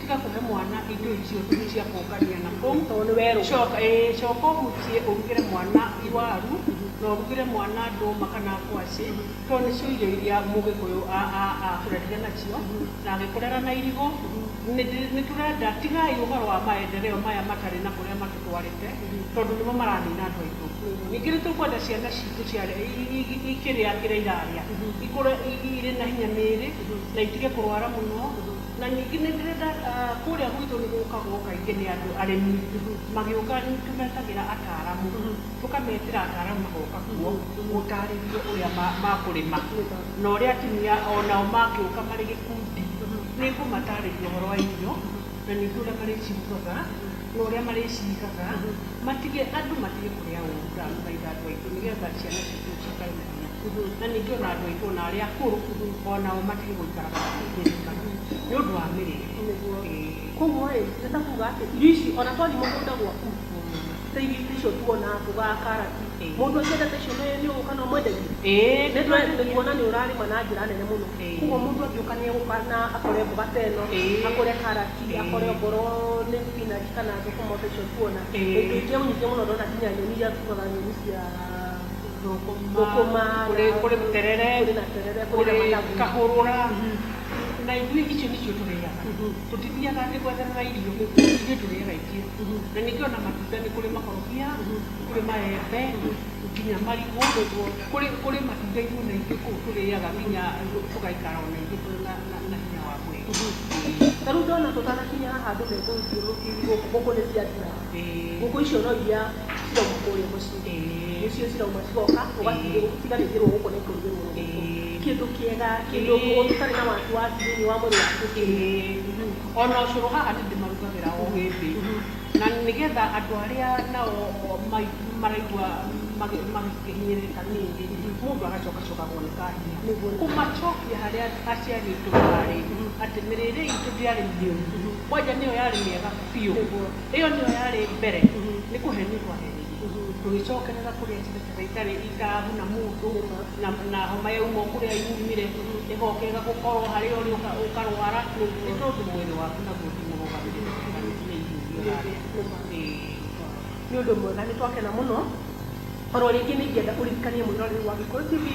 Tiga kũhe mwana indo icio cia kũngania na kũu. Tondũ nĩ werũ. Coka, ĩĩ, coka ũhutie ũrugĩre mwana iwaru, na ũrugĩre mwana ndũma kana ngwacĩ, tondũ nĩcio irio iria Mũgĩkũyũ akũrerire nacio, na agĩkũrera na irigũ. Nĩ tũrenda, tigai ũhoro wa maendeleo maya matarĩ na kũrĩa matũtwarĩte, tondũ nĩmo maranina andũ aitũ. Ningĩ nĩ tũkwenda ciana citũ ikĩrĩa kĩrĩa irarĩa, ikũre irĩ na hinya mĩĩrĩ, na itige kũrwara mũno. Na ningĩ nĩ ndĩrenda kũrĩa gwitũ nĩ gũkagwo kaingĩ nĩ andũ arĩmi, magĩũka nĩ tũmetagĩra ataaramu, tũkametĩra ataaramu magoka kuo gũtarĩrio ũrĩa makũrĩma, na ũrĩa atumia onao mangĩũka marĩ gĩkundi, nĩ ngũmatarĩria ũhoro wa irio, na ningĩ ũrĩa marĩcirugaga, na ũrĩa marĩcigaga, matige andũ matige kũrĩa ũru, ndamũthaitha andũ aitũ, nĩgetha ciana citũ cikare na hinya. Na ningĩ ona andũ aitũ ona arĩa akũrũ, onao matige gũikaraga makĩthĩnĩkaga nĩ ũndũ wa mĩrĩre. Koguo rĩ, nĩ ta kuga atĩ irio ici ona twathiĩ mũgũnda gwaku, ta irio icio tuonaga mboga, karati, mũndũ angĩenda ta icio nĩ ũgũka na ũmwenderie? Ĩĩ. Nĩ tuona nĩ ũrarĩma na njĩra nene mũno. Koguo mũndũ angĩũka nĩ egũka na akore mboga ta ĩno, akore karati, akore ongorwo nĩ spinach kana thũkũma ta icio tuona. Na indo ingĩ nyingĩ mũno ndona nginya nyeni iria tugaga nyeni cia thũkũma, kũrĩ terere, kũrĩ na terere, kũrĩ na kũrĩ managu, kahũrũra, na ithuĩ icio nĩcio tũrĩaga. Tũtithiaga atĩ gwetherera irio, ithuĩ tũrĩaga icio. Na ningĩ ona matunda nĩ kũrĩ makorobia, kũrĩ maembe, nginya marigũ, kũrĩ matunda ithuĩ ona ithuĩ kũu tũrĩaga nginya tũgaikara ona ithuĩ tũrĩ na hinya wa mwĩrĩ. Ta rĩu ndona tũtanakinya haha andũ megũthiũrũrũkĩirie gũkũ, ngũkũ nĩ ciathira. Ngũkũ icio no iria cirauma kũrĩa mũciĩ. Nĩcio cirauma cigoka, ũgatiganĩrwo gũkũ na ikũrugĩrwo gũkũ. Kĩndũ kĩega, kĩndũ ũtarĩ na wasiwasi thĩinĩ wa mwĩrĩ waku. Ona ũcũrũ haha nĩ ndĩmarugagĩra o hĩndĩ. Na nĩgetha andũ arĩa nao maraigua makĩhinyĩrĩrĩka ningĩ, mũndũ agacokacokagwo nĩ kahinya. Kũmacokia harĩa aciari aitũ marĩ, atĩ mĩrĩre itũ ndĩarĩ mĩũru. Kwanja nĩyo yarĩ mĩega biũ. Ĩyo nĩyo yarĩ mbere, nĩ kũhenio twahenirio. Tũgĩcokerera kũrĩa cebecebe itarĩ itarahuna mũndũ, na homa yauma o kũrĩa yumire, ĩgoka ĩgagũkorwo harĩa ũrĩ ũkarwara, nĩ tondũ mwĩrĩ waku naguo ti mũrũgamĩrĩre wega nĩ irio iria ũrarĩa. Nĩ ũndũ mwega, nĩ twakena mũno. Oro rĩngĩ nĩ ingĩenda ũririkanie mwĩroreri wa Gĩkũyũ TV,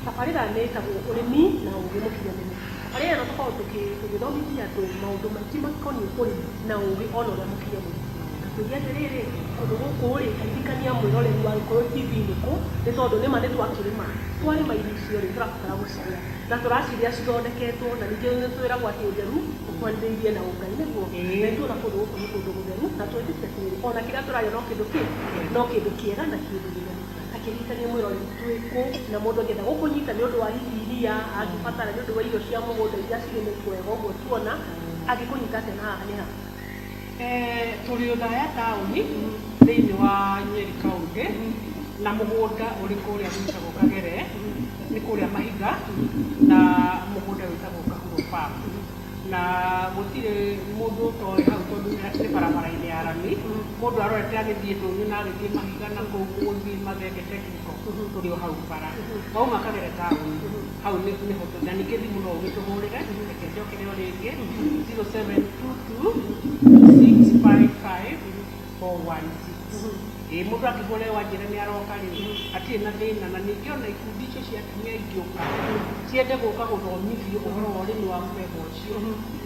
tabarĩra nĩ ĩtagwo Ũrĩmi na Ũgĩ Mũkinyanĩru. Tabarĩra ĩno tũkoragwo tũgĩthomithia andũ maũndũ maingĩ makoniĩ ũrĩmi na ũgĩ ona ũrĩa mũkinyanĩru. Ngakũria atĩrĩrĩ, kũndũ gũkũ rĩ, ririkania mwĩroreri wa Gĩkũyũ TV nĩ kũ, nĩ tondũ nĩma nĩ twakĩrĩma. Twarĩma irio icio rĩ, tũrabatara gũcirĩa. Na tũracirĩa cithondeketwo, na ningĩ nĩ twĩragwo atĩ ũtheru ũkwanĩrĩirie na ũngai, nĩguo? Na ithuĩ ona kũndũ gũkũ nĩ kũndũ gũtheru, na twĩtĩkĩtie atĩrĩrĩ, ona kĩrĩa tũrarĩa no kĩndũ kĩ? No kĩndũ kĩega na kĩndũ gĩtheru. Ta kĩririkanie mwĩroreri twĩ kũ, na mũndũ angĩenda gũkũnyita nĩ ũndũ wa hihi iria, angĩbatara nĩ ũndũ wa irio cia mũgũnda iria cirĩmĩtwo wega ũguo tuona, angĩkũnyita atĩa na haha nĩ ha? Tũrĩ Othaya taũni thĩinĩ wa Nyeri County, na mũgũnda ũrĩ kũrĩa gwĩtagwo Kagere, nĩ kũrĩa Mahiga, na mũgũnda wĩtagwo Kahuro Farm. Na gũtirĩ mũndũ ũtoĩ hau tondũ nĩ barabara-inĩ ya rami, mũndũ arorete agĩthiĩ ndũnyũ na agĩthiĩ Mahiga na kũu gũthiĩ Mathenge Technical, tũrĩ o hau bara. Wauma Kagere taũni, hau nĩho tũrĩ. Na ningĩ thimũ no ũgĩtũhũrĩre, reke njokere o rĩngĩ, 0722 655 416. Ĩĩ, mũndũ angĩhũra wanjĩra nĩ aroka rĩ, hatirĩ na thĩna. Na ningĩ ona ikundi icio cia atumia ingĩũka, ciende gũka gũthomithio ũhoro wa ũrĩmi wa mũthemba ũcio,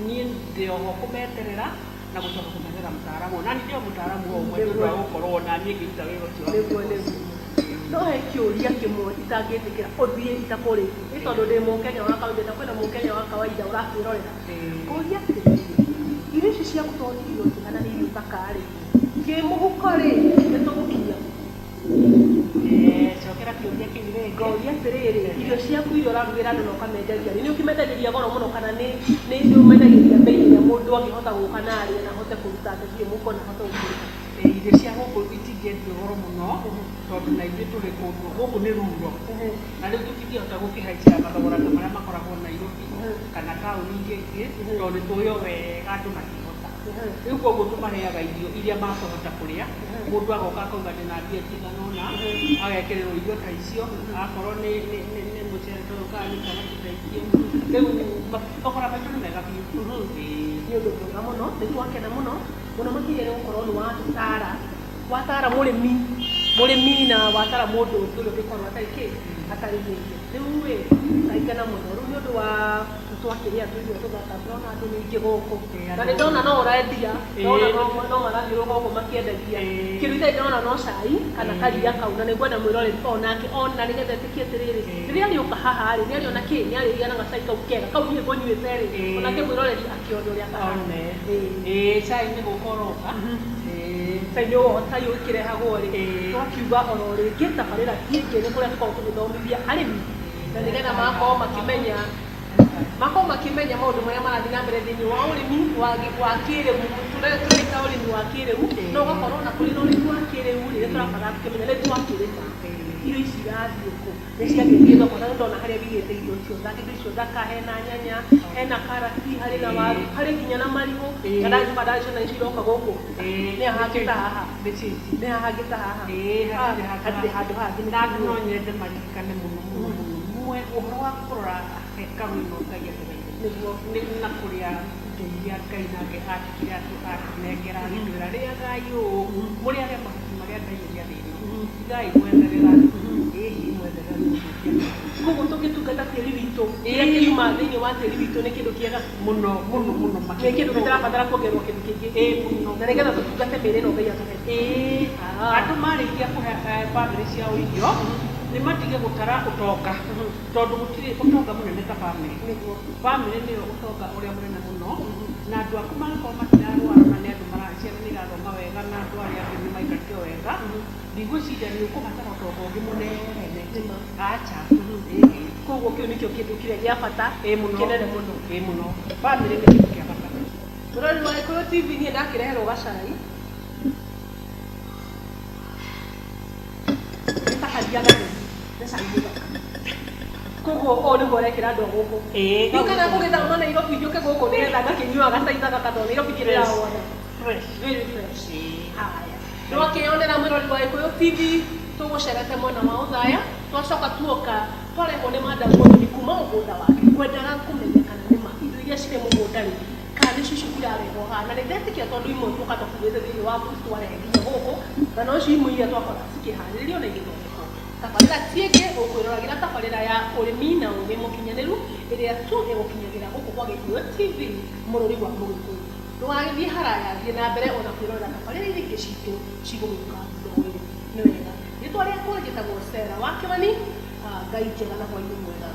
niĩ ndĩ oho kũmeterera na gũcoka kũmethera mũtaaramu. Na niĩ ndĩ o mũtaaramu o ũmwe nĩ ũndũ wa gũkorwo na niĩ ngĩruta wĩra ũcio wa Nĩguo, mũthemba ũcio. nĩguo. No he kĩũria kĩmwe itangĩtĩkĩra ũthiĩ itakũrĩtie, nĩ tondũ ndĩ Mũkenya wa kawaida na kwĩna Mũkenya wa kawaida ũratwĩrorera. Ngũria atĩrĩrĩ, irio ici ciaku to nĩ irio njega na nĩ irio thaka rĩ, kĩmũhuko rĩ, nĩ tũgũkinya kũ? Cokera kĩũria kĩu rĩngĩ. Ngoria atĩrĩrĩ, irio ciaku iria ũrarugĩra andũ na ũkamendagĩria rĩ, nĩ ũkĩmendagĩria goro mũno kana nĩ ũmendagĩria bei ĩrĩa mũndũ angĩhota gũka na arĩe na ahote kũruta mbeca icio mũhuko na ahote gũkũrĩha? Irio cia gũkũ itingĩendio goro mũno tondũ na ithuĩ tũrĩ kũndũ gũkũ nĩ ruro na rĩu tũtingĩhota gũkĩhaicia mathogora ta marĩa makoragwo Nairobi kana taũni iria ingĩ tondũ nĩ tũĩ o wega andũ matingĩhota. Rĩu koguo tũmaheaga irio iria makũhota kũrĩa. Mũndũ agoka akauga ndĩna mbia cigana ũna, agekĩrĩrwo irio ta icio, akorwo nĩ nĩ mũcere ta ũyũ kana nĩ karati ta icio. Rĩu mathogora maitũ nĩ mega biũ. Ĩĩ. Nĩ ũndũ mwega mũno, nĩ twakena mũno, mũno makĩria nĩ gũkorwo nĩ watũtara, watara mũrĩmi, mũrĩmi na watara mũndũ ũngĩ ũrĩa ũngĩkorwo atarĩ kĩ, atarĩmĩte. Rĩu ĩ, ngaikena mũno, rĩu nĩ ũndũ wa nĩtwakĩrĩa tũirio tũthaka, ndĩrona andũ nĩ aingĩ gũkũ, na nĩ ndona no ũrendia, ndona no marathiũrũrũka gũkũ makĩendagia. Kĩndũ itarĩ ndĩrona no cai kana karia kau, na nĩ ngwenda mwĩroreri onake ona nĩgetha etĩkie atĩrĩrĩ, rĩrĩa arĩũka haha rĩ, nĩ arĩona kĩ, nĩ arĩgĩa na gacai kau kega, kau niĩ ngũnyuĩte rĩ, onake mwĩroreri akĩone ũrĩa kahana. One. Ĩĩ cai nĩ gũka ũroka. Cai nĩ cai ũkĩrehagwo rĩ, twakiuga oro rĩngĩ tabarĩra ti ĩngĩ nĩ kũrĩa tũkoragwo tũgĩthomithia arĩmi na nĩgetha magakorwo makĩmenya makorwo makĩmenya maũndũ marĩa marathiĩ na mbere thĩinĩ wa ũrĩmi wa kĩrĩu, tũreta ũrĩmi wa kĩrĩu, no ũgakorwo ona kũrĩ na ũrĩmi wa kĩrĩu rĩ, nĩ tũrabatara tũkĩmenya nĩ twakĩrĩma irio ici irathiĩ kũ, nĩ ciagĩthiĩ thoko, na nĩ ndona harĩa wĩigĩte irio icio thaka, indo icio thaka, hena nyanya, hena karati, harĩ na waru, harĩ nginya na marigũ, na ndacoka ndaciona ici iroka gũkũ, nĩ ha hangĩ ta haha, nĩ ha hangĩ ta haha, hatirĩ handũ hangĩ. Na andũ no nyende maririkane mũno mũno mũno mwe ũhoro wa kũrora hekarũ ĩno Ngai atũheire Nĩguo. Nĩ na kũrĩa indo iria Ngai nake atigire atũnengera agĩtwĩra rĩagai ũũ mũrĩage mahuti marĩa ndaiyũria thĩ ĩno tigai gwetherera ĩhi mwetherera nĩ gũthũkia. Koguo tũngĩtungata tĩri witũ, kĩrĩa kĩriuma thĩinĩ wa tĩri witũ nĩ kĩndũ kĩega mũno mũno mũno. Nĩ kĩndũ gĩtarabatara kuongererwo kĩndũ kĩngĩ. Ĩĩ mũno. Na nĩgetha tũtungate mĩĩrĩ ĩno Ngai atũhete. Ĩĩ andũ marĩkia kũhe bamĩrĩ ciao irio nĩ matige gũtara ũtonga tondũ gũtirĩ ũtonga mũnene ta bamĩrĩ. Nĩguo. Bamĩrĩ nĩyo ũtonga ũrĩa mũnene mũno na andũ aku mangĩkorwo matirarwara na nĩ andũ ciana nĩ irathoma wega na andũ arĩa angĩ nĩ maikarĩte wega, ndigwĩciria nĩ ũkũbatara ũtonga ũngĩ mũnene. Acha. Koguo kĩu nĩkĩo kĩndũ kĩrĩa gĩa bata Ĩĩ mũno. kĩnene mũno. Ĩĩ mũno. Bamĩrĩ nĩ kĩndũ kĩa bata. Mũrori wa Gĩkũyũ TV, niĩ ndakĩreherwo gacai nĩ ta karia gatheri, nĩ cai mũthaka. Koguo ũũ nĩguo ũrekĩra andũ a gũkũ. Ĩĩ. Rĩu kana ngũgĩthama Nairobi njũke gũkũ nĩgetha ngakĩnyuaga gacai gaka tondũ Nairobi ndirĩ ndĩrawona. Fresh. Very fresh. Haya. Nĩwakĩyonera mwĩrori wa Gĩkũyũ TV, tũgũcerete mwena wa Othaya, twacoka tuoka twarehwo nĩ Madam Muthoni kuma mũgũnda wake, ngwendaga kũmenya kana nĩma indo iria cirĩ mũgũnda rĩ, kana nĩcio icio irarehwo haha, na nĩndetĩkia tondũ imwe tuoka tũkuĩte thĩinĩ wa booth twarehe nginya gũkũ, na nocio imwe iria twakora cikĩharĩrĩrio na igĩthondekwo. Tabarĩra ti ĩngĩ ũkwĩroragĩra tabarĩra ya ũrĩmi na ũgĩ mũkinyanĩru ĩrĩa tu ĩgũkinyagĩra gũkũ kwa Gĩkũyũ TV mũrũri wa Mũgĩkũyũ. Ndũgagĩthiĩ haraya, thiĩ na mbere ona kwĩrorera tabarĩra iria ingĩ citũ cigũgĩũka thutha ũyũ. Nĩ wega. Rĩtwa rĩakwa njĩtagwo Sarah wa Kĩmani, Ngai njega na hwaĩ-inĩ mwega.